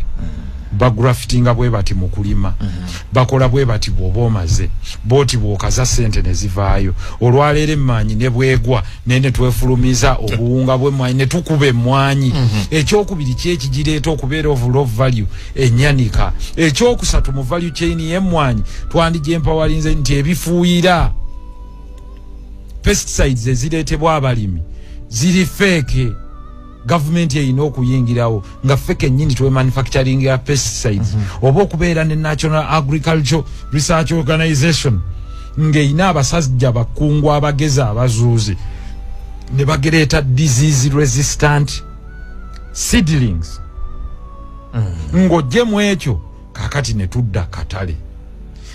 bagrafitinga bwe bati mu kulima, bakola bwe bati, bw'oba omaze booti bw'okaza ssente ne zivaayo. Olwaleero emmwanyi ne bwegwa naye ne twefulumiza obuwunga bw'emmwanyi ne tukuba emmwanyi. Ekyokubiri kyekigireeta okubeera of low value ennyanika. Ekyokusatu mu value chain y'emmwanyi twandigyempawerinze nti ebifuuyira pesticides ezireetebwa abalimi ziri fake, gavumenti erina okuyingirawo nga ffe kennyini tuwe manufacturing ya pesticides, oba okubeera ne National Agriculture Research Organization ng'erina abasajja bakungu abagezi abazuuzi ne bagereeta disease resistant seedlings. Ng'oggyemu ekyo, kaakati ne tudda katale,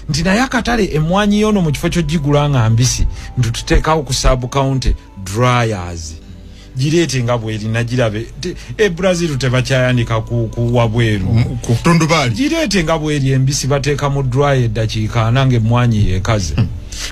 nti naye akatale emmwanyi yono mu kifo ky'ogigula nga mbisi, nti tuteekawo ku sub county dryers, gireete nga bwerina girabe. E Brazil tebakyayanika ku wabweru ku tundubaali, gireete nga bweri embisi, bateeka mu dryer eddakiika 40 ng'emmwanyi yeekaze.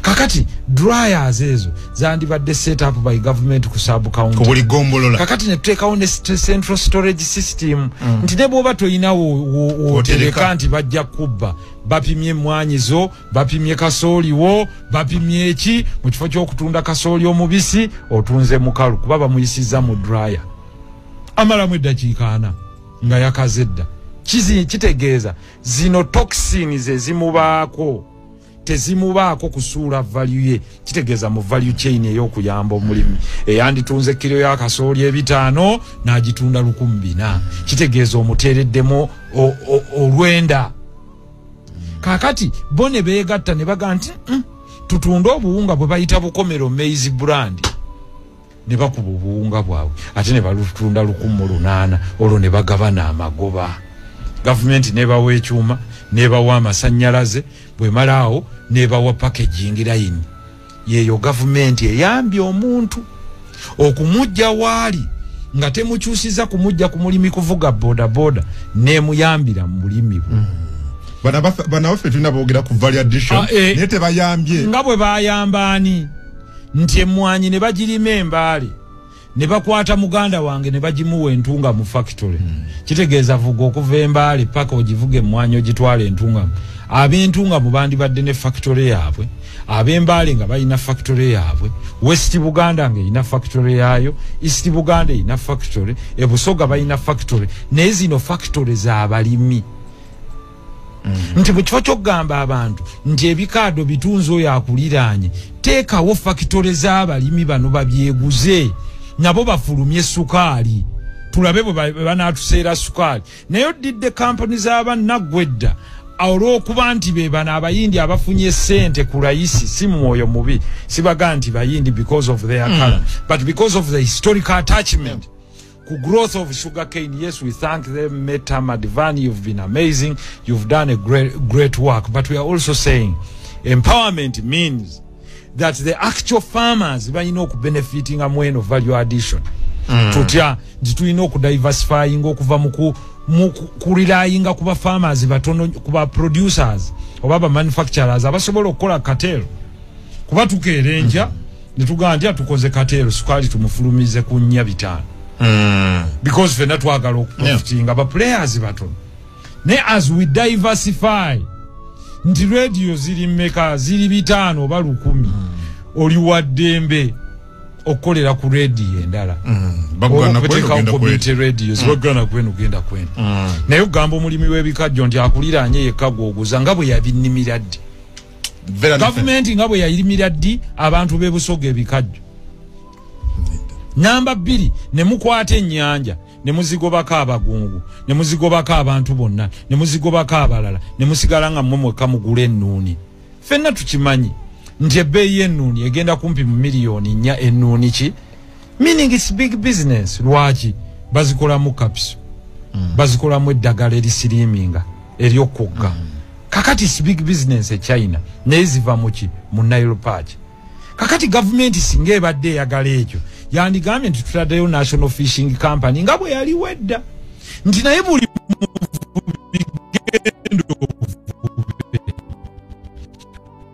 Kakati dryers ezo zandibadde set up by government ku sub county, ku buli gombolola. Kakati ne tuteekawo ne central storage system, nti ne bw'oba toyinawo otereka nti bajja kubba, bapimye emmwanyi zo, bapimye kasooli wo, bapimye eki, mu kifo ky'okutunda kasooli omubisi otunze mukalu kuba bamuyisizza mu dryer, amalamu eddakiika 4 nga yakaze dda. Kitegeeza zino toxins ezimubaako tezimubaako kusuula value ye. Kitegeeza mu value chain ey'okuyamba omulimi eyanditunze kiro ya kasooli 500 n'agitunda 1400, kitegeeza omuteereddemu olwenda. Kaakati bo ne beegatta ne baga nti tutunde obuwunga bwe bayita Bukomero maize brand, ne bakuba obuwunga bwabwe ate ne balutunda 1800, olwo ne bagabana amagoba. Gavumenti nebawa ekyuma, nebawa amasannyalaze, bwemalaawo nebawa packaging line. Yeyo gavumenti eyambye omuntu okumujja waali nga temukyusiza kumujja ku mulimi kuvuga bodaboda, nemuyambira mu bulimi bwe. Bana baffe tulina boogera ku value addition, naye tebayambye. Nga bwe bayamba ani nti emmwanyi ne bagirima Embaale ne bakwata muganda wange ne bagimuwa Entunga mu factory. Kitegeeza vuga okuva Embaale paka ogivuga emmwanyi ogitwala Entunga. Ab'Entunga mu bandibadde ne factory yaabwe, ab'Embaale nga balina factory yaabwe, West Buganda nga erina factory yaayo, East Buganda erina factory, Ebusoga balina factory, naye zino factory z'abalimi. Nti mu kifo ky'okugamba abantu nti ebikaado bitunze oyo akuliraanye, teekawo factory z'abalimi bano babyeguze, nabo bafulumye sukaali, tulabe bwe banaatuseera sukaali. Naye oddidde kampuni z'abannaggwedda olw'okuba nti be bano abayindi abafunye ssente ku layisi, si mwoyo mubi, sibaga nti bayindi because of their color, but because of the historical attachment ku growth of sugarcane. Yes, we thank them. Meta Madhvani, you've been amazing, you've done a great work, but we are also saying empowerment means that the actual farmers balina okubenefitinga mu eno value addition. Tutya nti tulina okudiversifyinga okuva mu kurelyinga ku ba farmers batono, ku ba producers oba ba manufacturers abasobola okukola cartel. Kuba tukeera enkya ne tugamba nti atukoze cartel, sukaali tumufulumize ku 4.5, because fenna twagala okuprofitinga, ba players batono. Naye as we diversify nti radio ziri mmeka, ziri 500 oba 1000, oli wa ddembe okukolera ku radio endala, okuteekawo community radios, bagana kwenu genda kwenu. Naye okugamba omulimi w'ebikajjo nti akuliraanye yekka gw'oguza, nga bwe yabinnimira ddi gavumenti, nga bwe yayirimira ddi abantu b'e Busoga ebikajjo. Namba 2, ne mukwata ennyanja ne muzigobako abagungu, ne muzigobako abantu bonna, ne muzigobako abalala, ne musigala nga mmwe mwekka mugula ennuuni. Ffenna tukimanyi nti ebbeeyi y'ennuuni egenda kumpi mu miliyoni 4 ennuuni ki, meaning it's big business. Lwaki bazikolamu kapiso, bazikolamu eddagala erisiriiminga ery'okugga. Kakati it's big business e China, naye ziva muki? Mu Nile Perch. Kakati gavumenti singa ebadde eyagala ekyo, yandigambye nti tutaddeyo National Fishing Company nga bwe yaliwo edda, nti naye buli muvubi genda ovube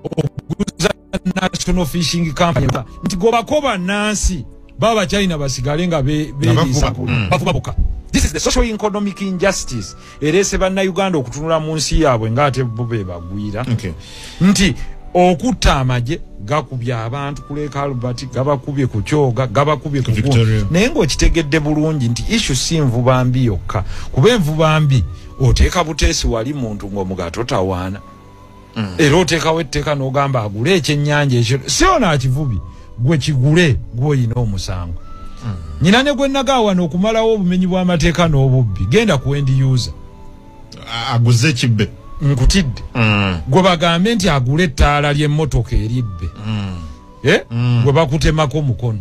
oguza National Fishing Company, nti gobako bannansi baba China basigale nga beeriisa bavuba bokka. This is the social economic injustice ereese bannayuganda okutunula mu nsi yaabwe ng'ate bo be bagwira. Nti okutta amagye gakubye abantu ku Lake Albert, gabakubye ku Kyoga, gabakubye ku Victoria. Naye ng'okitegedde bulungi nti issue si nvuba mbi yokka, kuba envuba mbi oteeka buteesi wali muntu ng'omugato totawaana, era oteekawo etteeka n'ogamba agule ekyennyanja ekyo, si ono akivubi gwe kigule gw'olina omusango. Nyina ne gwe nagaawana okumalawo obumenyi bw'amateeka n'obubbi, genda ku end user aguze ekibbe, nkutidde, gwe bagambe nti agule ettaala ly'emmotoka eribbe, gwe bakutemako omukono,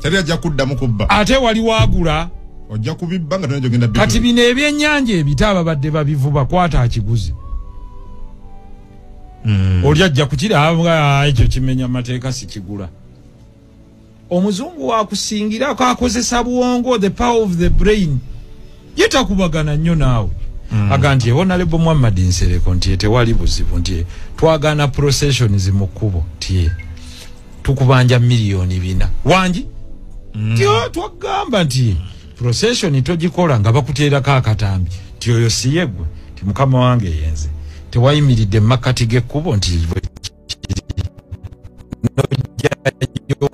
teri ajja kuddamu kubba, ate wali waagula ojja kubibba nga tonna gy'ogenda. Kati bino ebyennyanja ebita ababadde babivuba, kwata akiguze, oli ajja kukira ekyo kimenya amateeka, sikigula. Omuzungu wakusingirako akozesa bwongo, the power of the brain, ye takubagana nnyo naawe. Aga nti Honorable Muhammad Nsereko nti tewali buzibu, nti Twagaana processions mu kkubo, tie tukubanja 4,000,000 wangi. Tyo twagamba nti procession togikola nga bakuteerako akatambi, ti oyo si yeggwe, ti mukama wange yenze, tewayimiridde mu makkati g'ekkubo nti nojjayo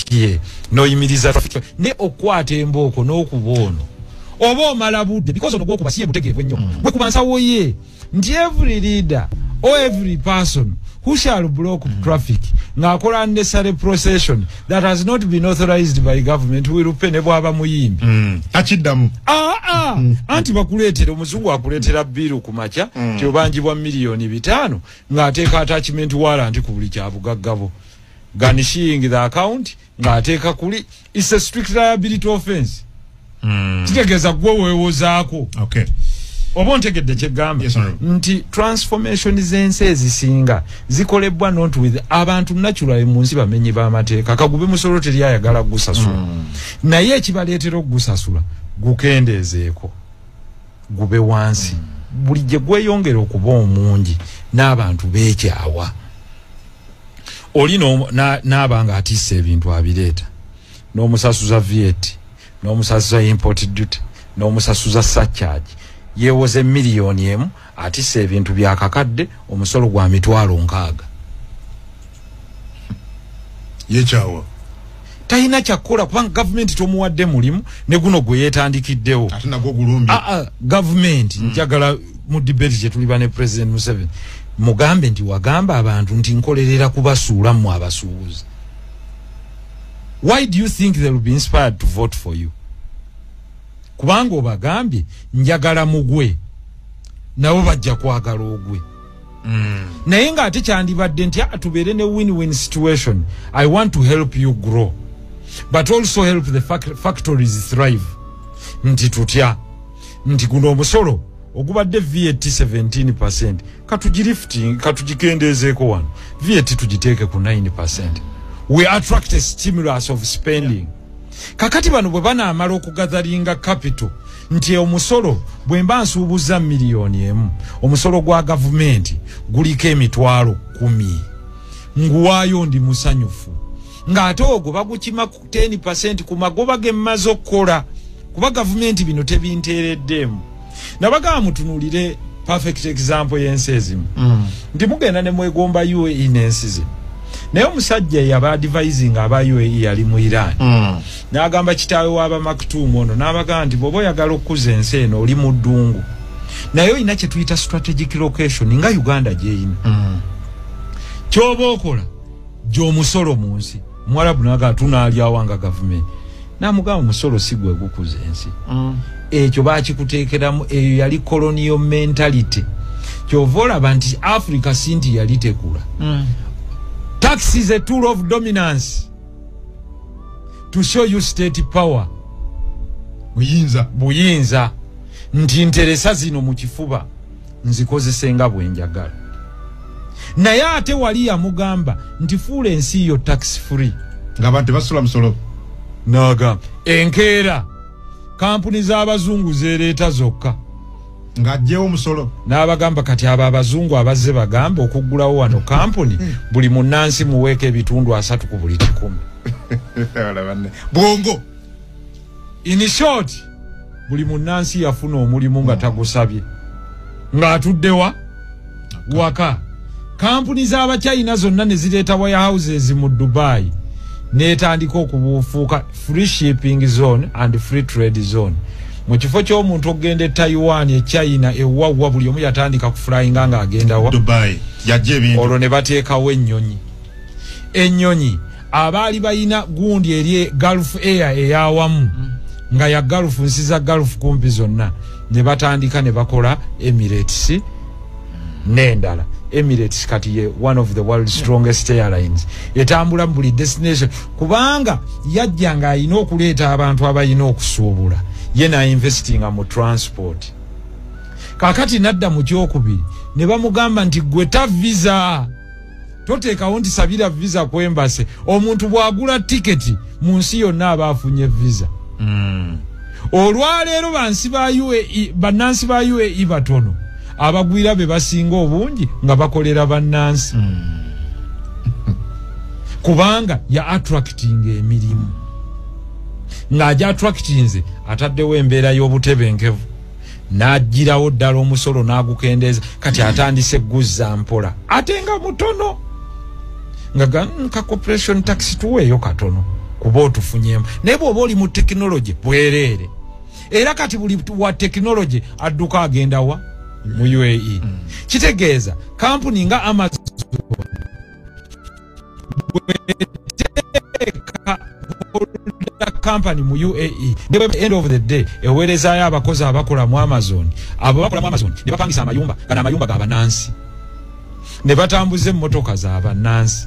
omutwe noyimiriza ne okwata embooko n'okuba ono oba omala budde, because ono gwokuba si ye mutegeevu ennyo, gwe kuba nsawo ye nti every leader or every person who shall block traffic ng'akola unnecessary procession that has not been authorized by government will pay, ne bw'aba muyimbi. Takiddamu. Anti bakuleetera omuzungu akuleetera bill ku makya ti obanjibwa 5,000,000 ng'ateeka attachment warrant ku buli kyabugaggabo, garnishing the account ng'ateeka kuli. It's a strict liability offense. Kitegeeza gwe weewozaako. Oba ontegedde kyegamba? Yes, nti transformation z'ensi ezisinga zikolebwa not with abantu naturally mu nsi bamenyi b'amateeka. Kagube musolo teri ayagala gusasula, naye ekibaleetera okugusasula gukendeezeeko gube wansi. Buli gye gweyongera okuba omungi n'abantu beekyawa. Oli n'aba nga atisse ebintu abireeta, n'omusasuza VAT, n'omusasuza import duty, n'omusasuza surcharge, yeewoze 1,000,000 atisse ebintu byakakadde, omusolo gwa 60,000. Yekyawa. Talina kyakukola kubanga gavumenti tomuwadde mulimu, ne guno gwe yeetandikiddewo. Ate nagwo gulumbye. Gavumenti njagala mu debate gye tuliba ne President Museveni mugambe nti wagamba abantu nti nkolerera kubasuula mmwe abasuubuzi. Why do you think they will be inspired to vote for you? Kubanga obagambye njagala mugwe, nabo bajja kwagala ogwe. Naye ng'ate kyandibadde nti tubeere ne win-win situation. I want to help you grow but also help the factories thrive. Nti tutya nti guno omusolo ogubadde VAT 17%, katugilifting, katugikendeezeeko wano, VAT tugiteeke ku 9%. We attract a stimulus of spending. Kakati bano bwe banaamala okugatheringa capital nti omusolo bwe mba nsuubuza 1,000,000, omusolo gwa gavumenti guliko 10,000, nguwaayo ndi musanyufu, ng'ate ogwo bagukima 10% ku magoba ge mmaze okukola, kuba gavumenti bino tebinteereddeemu. Nabagamba mutunuulire perfect example y'ensi ezimu. Nti mugenda ne mwegomba UAE n'ensi zino, naye omusajja yaba advising aba UAE yali mu Iran, n'agamba kitaawe w'aba Maktoum ono, n'abagamba nti bw'oba oyagala okukuza ensi eno oli mu ddungu, naye olina kye tuyita strategic location nga Uganda gy'eyina. Ky'oba okola gy'omusolo mu nsi. Omuwarabu n'agamba tunaalyawa nga gavumenti, n'amugamba omusolo si gwe gukuza ensi. Ekyo baakikuteekeramu, eyo yali colonial mentality. Ky'ova olaba nti Africa si nti yali tekula. Tax is a tool of dominance to show you state power. Buyinza. Buyinza. Nti nteresa zino mu kifuba nzikozese nga bwe njagala. Naye ate wali yamugamba nti fuula ensi yo tax free, ng'abantu tebasula musolo. N'agamba enkeera kampuni z'abazungu zeereeta zokka, ng'aggyewo omusolo. N'abagamba kati abo abazungu abazze bagamba okuggulawo wano kampuni, buli munnansi muweeko 30% ku buli 100. Bwongo. In short, buli munnansi yafuna omulimu nga tagusabye, ng'atuddewa waka. Kampuni z'abachina zonna ne zireeta warehouses mu Dubai, n'etandika okubuufuuka free shipping zone and free trade zone. Mu kifo ky'omuntu okugenda e Taiwan, e China, ewawa, buli omu yatandika kuflyinga ng'agenda wa Dubai, yajja ebintu. Olwo ne bateekawo ennyonyi. Ennyonyi abaali balina gundi eri Gulf Air eyawamu, nga ya Gulf, nsi za Gulf kumpi zonna, ne batandika ne bakola Emirates n'endala. Emirates kati ye one of the world's strongest airlines, etambula mu buli destination, kubanga yajja ng'alina okuleeta abantu abalina okusuubula, ye na-investinga mu transport. Kaakati nadda mu kyokubiri ne bamugamba nti gwe ta visa, toteekawo nti sabira visa ku embassy. Omuntu bw'agula tiketi mu nsi yonna aba afunye visa. Olwaleero bannansi ba UAE batono Abagwira be basinga obungi nga bakolera bannansi. Kubanga ya attracting emirimu. Ng'ajja attractinze ataddewo embeera y'obutebenkevu, n'aggyirawo ddala omusolo n'agukendeeza. Kati atandise guzza mpola ate nga mutono, nga ka corporation tax tuweeyo katono kuba otufunyemu. Naye bw'oba oli mu tekinologi bwereere, era kati buli wa tekinologi adduka agenda wa mu UAE. Kitegeeza kampuni nga Amazon bweteeka company mu UAE, ne end of the day eweerezaayo abakozi abakola mu Amazon. Abo bakola mu Amazon ne bapangisa amayumba, gano amayumba ga bannansi, ne batambuza emmotoka za bannansi,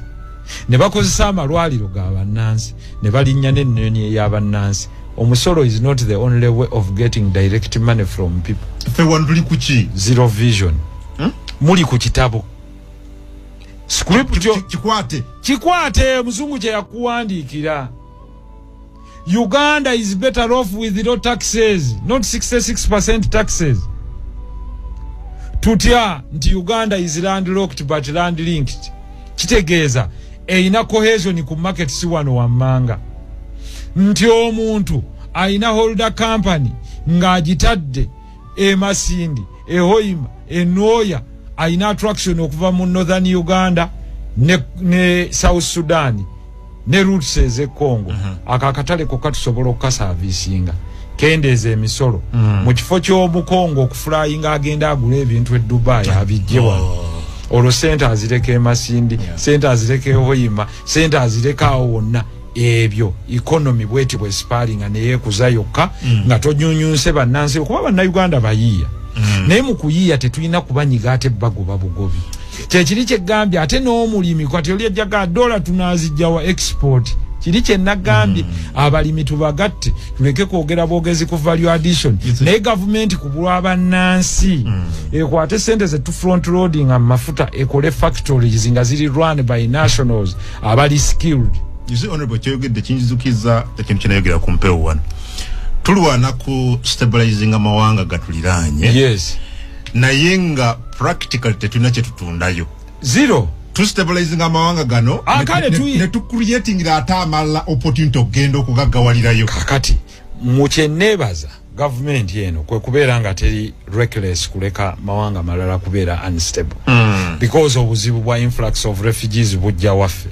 ne bakozesa amalwaliro ga bannansi, ne balinnya n'ennyonyi ey'abannansi. Omusolo is not the only way of getting direct money from people. Ffe wano tuli ku ki? Zero vision. Muli ku kitabo script. Kikwate. Kikwate muzungu kye yakuwandiikira. Uganda is better off with low taxes, not 66% taxes. Tutya nti Uganda is landlocked but land linked. Kitegeeza erina cohesion ku market si wano wammanga. Nti omuntu ayina holder company ng'agitadde e Masindi, e Hoima, e Nwoya, ayina attraction okuva mu Northern Uganda ne South Sudan ne routes ez'e Congo. Ako akatale kokka tusobola okukaservicinga. Kendeeza emisolo. Mu kifo ky'omukongo okuflyinga agenda agula ebintu e Dubai abijje wano. Olwo sente azireka e Masindi, sente azireka e Hoima, sente azireka awo wonna. Ebyo economy bweti bwe sparinga neyeekuza yokka nga tonyunyunse bannansi, kuba bannayuganda bayiiya. Naye mu kuyiiya tetulina kubanyiga ate bagoba bugobi. Kyekiri kyegambye ate n'omulimi kati oli ajjaga dola tunaazijja wa export. Kiri kye nagambye abalimi tubagatte, tuleke kwogera bwogezi ku value addition, naye gavumenti ku bulwa bannansi ekwate sente ze tu front loading amafuta, ekole factories nga ziri run by nationals abali skilled. You see, Honorable, kyeyogedde kinjizukiza ekintu kyenayogera ku mpewo wano. Tulwana ku stabilizing amawanga gatuliraanye. Yes. Naye nga practically tetulina kye tutundayo. Zero. Tu stabilizing amawanga gano ne tu creating ate amalala opportunity okugenda okugaggawalirayo. Kakati mu kye neebaza gavumenti eno kwe kubeera nga teri reckless kuleka mawanga malala kubeera unstable. Because obuzibu bwa influx of refugees bujja waffe.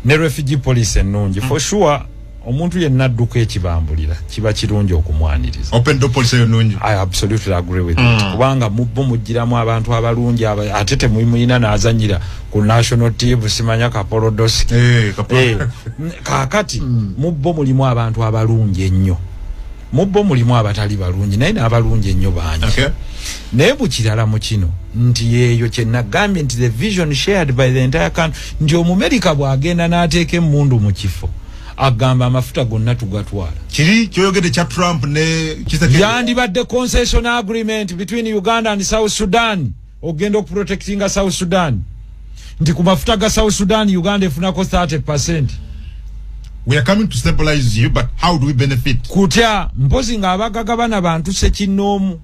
Ne refugee police ennungi. For sure omuntu yenna adduka ekibambulira kiba kirungi okumwaniriza. Open door policy eyo nnungi. I absolutely agree with it. Kubanga mubbo mugiramu abantu abalungi, ate temuyina n'azanyira ku national team simanya Kapolodoski. Kaakati mubbo mulimu abantu abalungi ennyo, mubbo mulimu abatali balungi, naye n'abalungi ennyo bangi. Naye bukirala mu kino nti yeeyo kye nagambye nti the vision shared by the entire country, nti Omumerika bw'agenda n'ateeka emmundu mu kifo agamba amafuta gonna tugatwala. Kiri kyoyogedde kya Trump ne Tshisekedi. Yandibadde concession agreement between Uganda and South Sudan ogenda okuprotectinga South Sudan, nti ku mafuta ga South Sudan Uganda efunako 30%. We are coming to stabilize you, but how do we benefit? Kutya mpozi nga abagagabana bantu sekinnoomu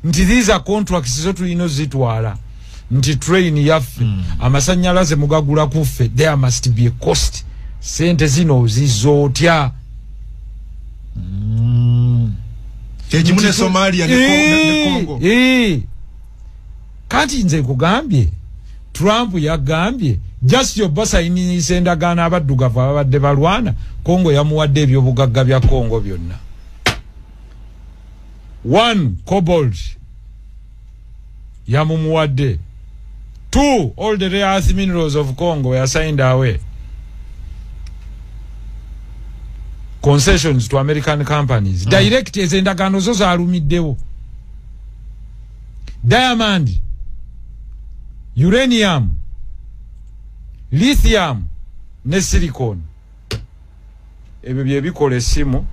nti these are contracts zo tulina ozitwala, nti train yaffe amasannyalaze mugagula kuffe, there must be a cost. Sente zino ozizza otya? Kyekimu ne Somalia ne Congo. Kati nze nkugambye Trump yagambye just yobasayinisa endagaano abaddugavu ababadde balwana, Congo yamuwadde ebyobugagga bya Congo byonna. 1, cobalt yamumuwadde. 2, all the rare earth minerals of Congo were signed away. Concessions to American companies. Direct ez'endagaano zo zaalumiddewo. Diamond, uranium, lithium ne silicon. Ebyo bye bikola essimu,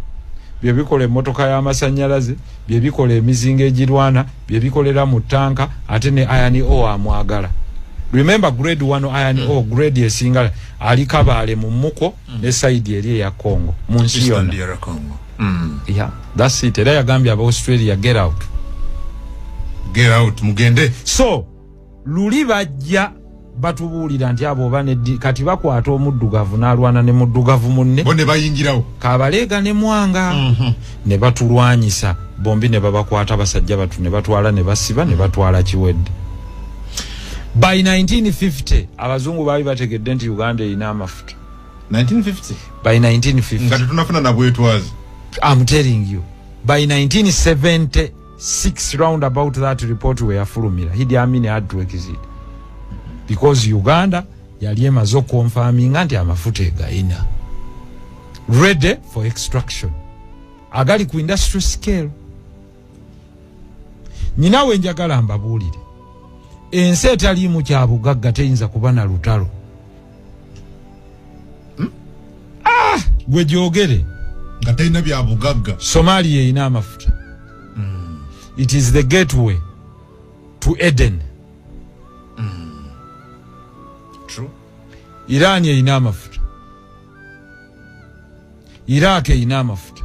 bye bikola emmotoka y'amasannyalaze, bye bikola emizinga egirwana, bye bikolera mu ttanka, ate ne iron ore amwagala. Remember grade 1 iron ore, grade esinga ali Kabale mu Muko ne side eri eya Congo mu nsi yonna. Yeah, that's it. Era yagambye aba Australia get out. Get out, mugende. So luli bajja batubuulira nti abo oba kati bakwata omuddugavu n'alwana ne muddugavu munne, bo ne bayingirawo, Kabaleega ne Mwanga, ne batulwanyisa bombi, ne babakwata basajja batu, ne batwala ne basiba ne batwala kiwedde. By 1950 abazungu baali bategedde nti Uganda erina amafuta. 1950, by 1950 nga tetunafuna na bwetwazi. I'm telling you, by 1976 round about that report we yafulumira, Idi Amin had to exit because Uganda yali emaze okonfaminga nti amafuta egayina, ready for extraction, agali ku industrial scale. Nyinawe njagala mbabuulire, ensi etaliimu kyabugagga teyinza kuba na lutalo. Gwe gyogere nga terina byabugagga. Somalia erina amafuta. It is the gateway to Eden. True. Iran erina amafuta, Iraq erina amafuta,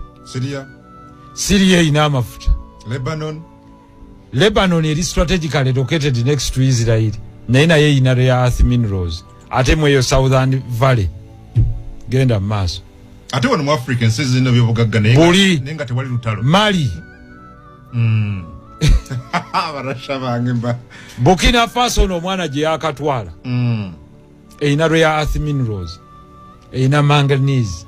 Syria erina amafuta, Lebanon eri strategically located next to Israel, naye naye erina rare earth minerals, ate mweyo Southern Valley. Genda maaso. Ate wano mu Africa ensi zirina byobugagga naye nga tewali lutalo. Mali, abarasha bange mba. Burkina Faso n'omwana gye yakatwala, erina rare earth minerals, erina manganese.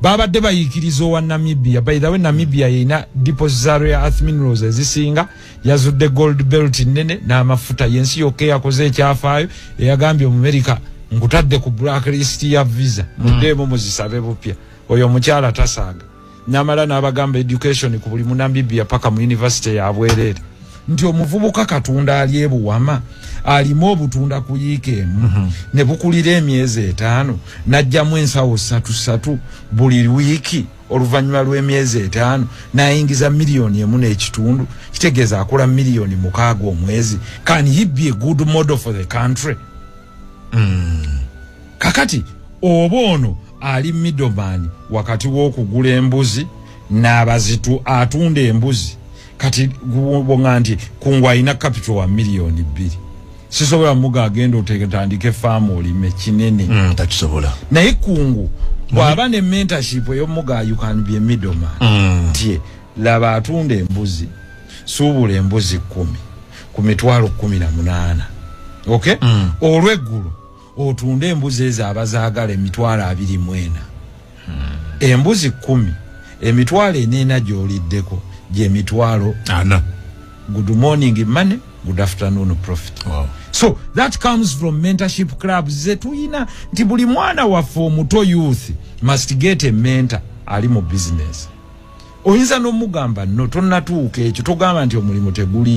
Babadde bayiikiriza owa Namibia. By the way, Namibia erina deposits za rare earth minerals ezisinga, yazudde gold belt nnene n'amafuta. Yensi yokka eyakoze ekyafaayo eyagambye Omumerika, nkutadde ku blacklist ya visa, muddeemu muzisabe bupya. Oyo omukyala tasaaga. Namala n'abagamba education ku buli Munamibia paka mu university yabwereere, nti omuvubuka Katunda ali ebuwama alimu obutunda ku yiika emu, ne bukulira emyezi 5, n'ajjamu ensawo 3 buli wiiki. Oluvannyuma lw'emyezi 5 n'ayingiza miliyoni 1.5, kitegeeza akola miliyoni 6 omwezi. Can he be a good model for the country? Kakati oba ono ali middleman wakati w'okugula embuzi n'abazitu atunda embuzi. Kati bonga nti Kungu alina capital wa miliyoni 2, sisobola muga agenda otandike faamu olime kinene. Takisobola. Naye Kungu bw'aba ne mentorship ey'omuga, you can be a middleman. Nti laba atunda embuzi, suubula embuzi 10 ku mitwalo 18, okay? Olweggulo otunde embuzi ezo abazaagala emitwalo 24. Embuzi 10, emitwalo 4 gy'oliddeko gy'emitwalo 4. Good morning money, good afternoon profit. Wow. So that comes from mentorship clubs zetuyina, nti buli mwana waffe omuto, youth, must get a mentor ali mu business. Oyinza n'omugamba no tonnatuuka ekyo, togamba nti omulimu teguli.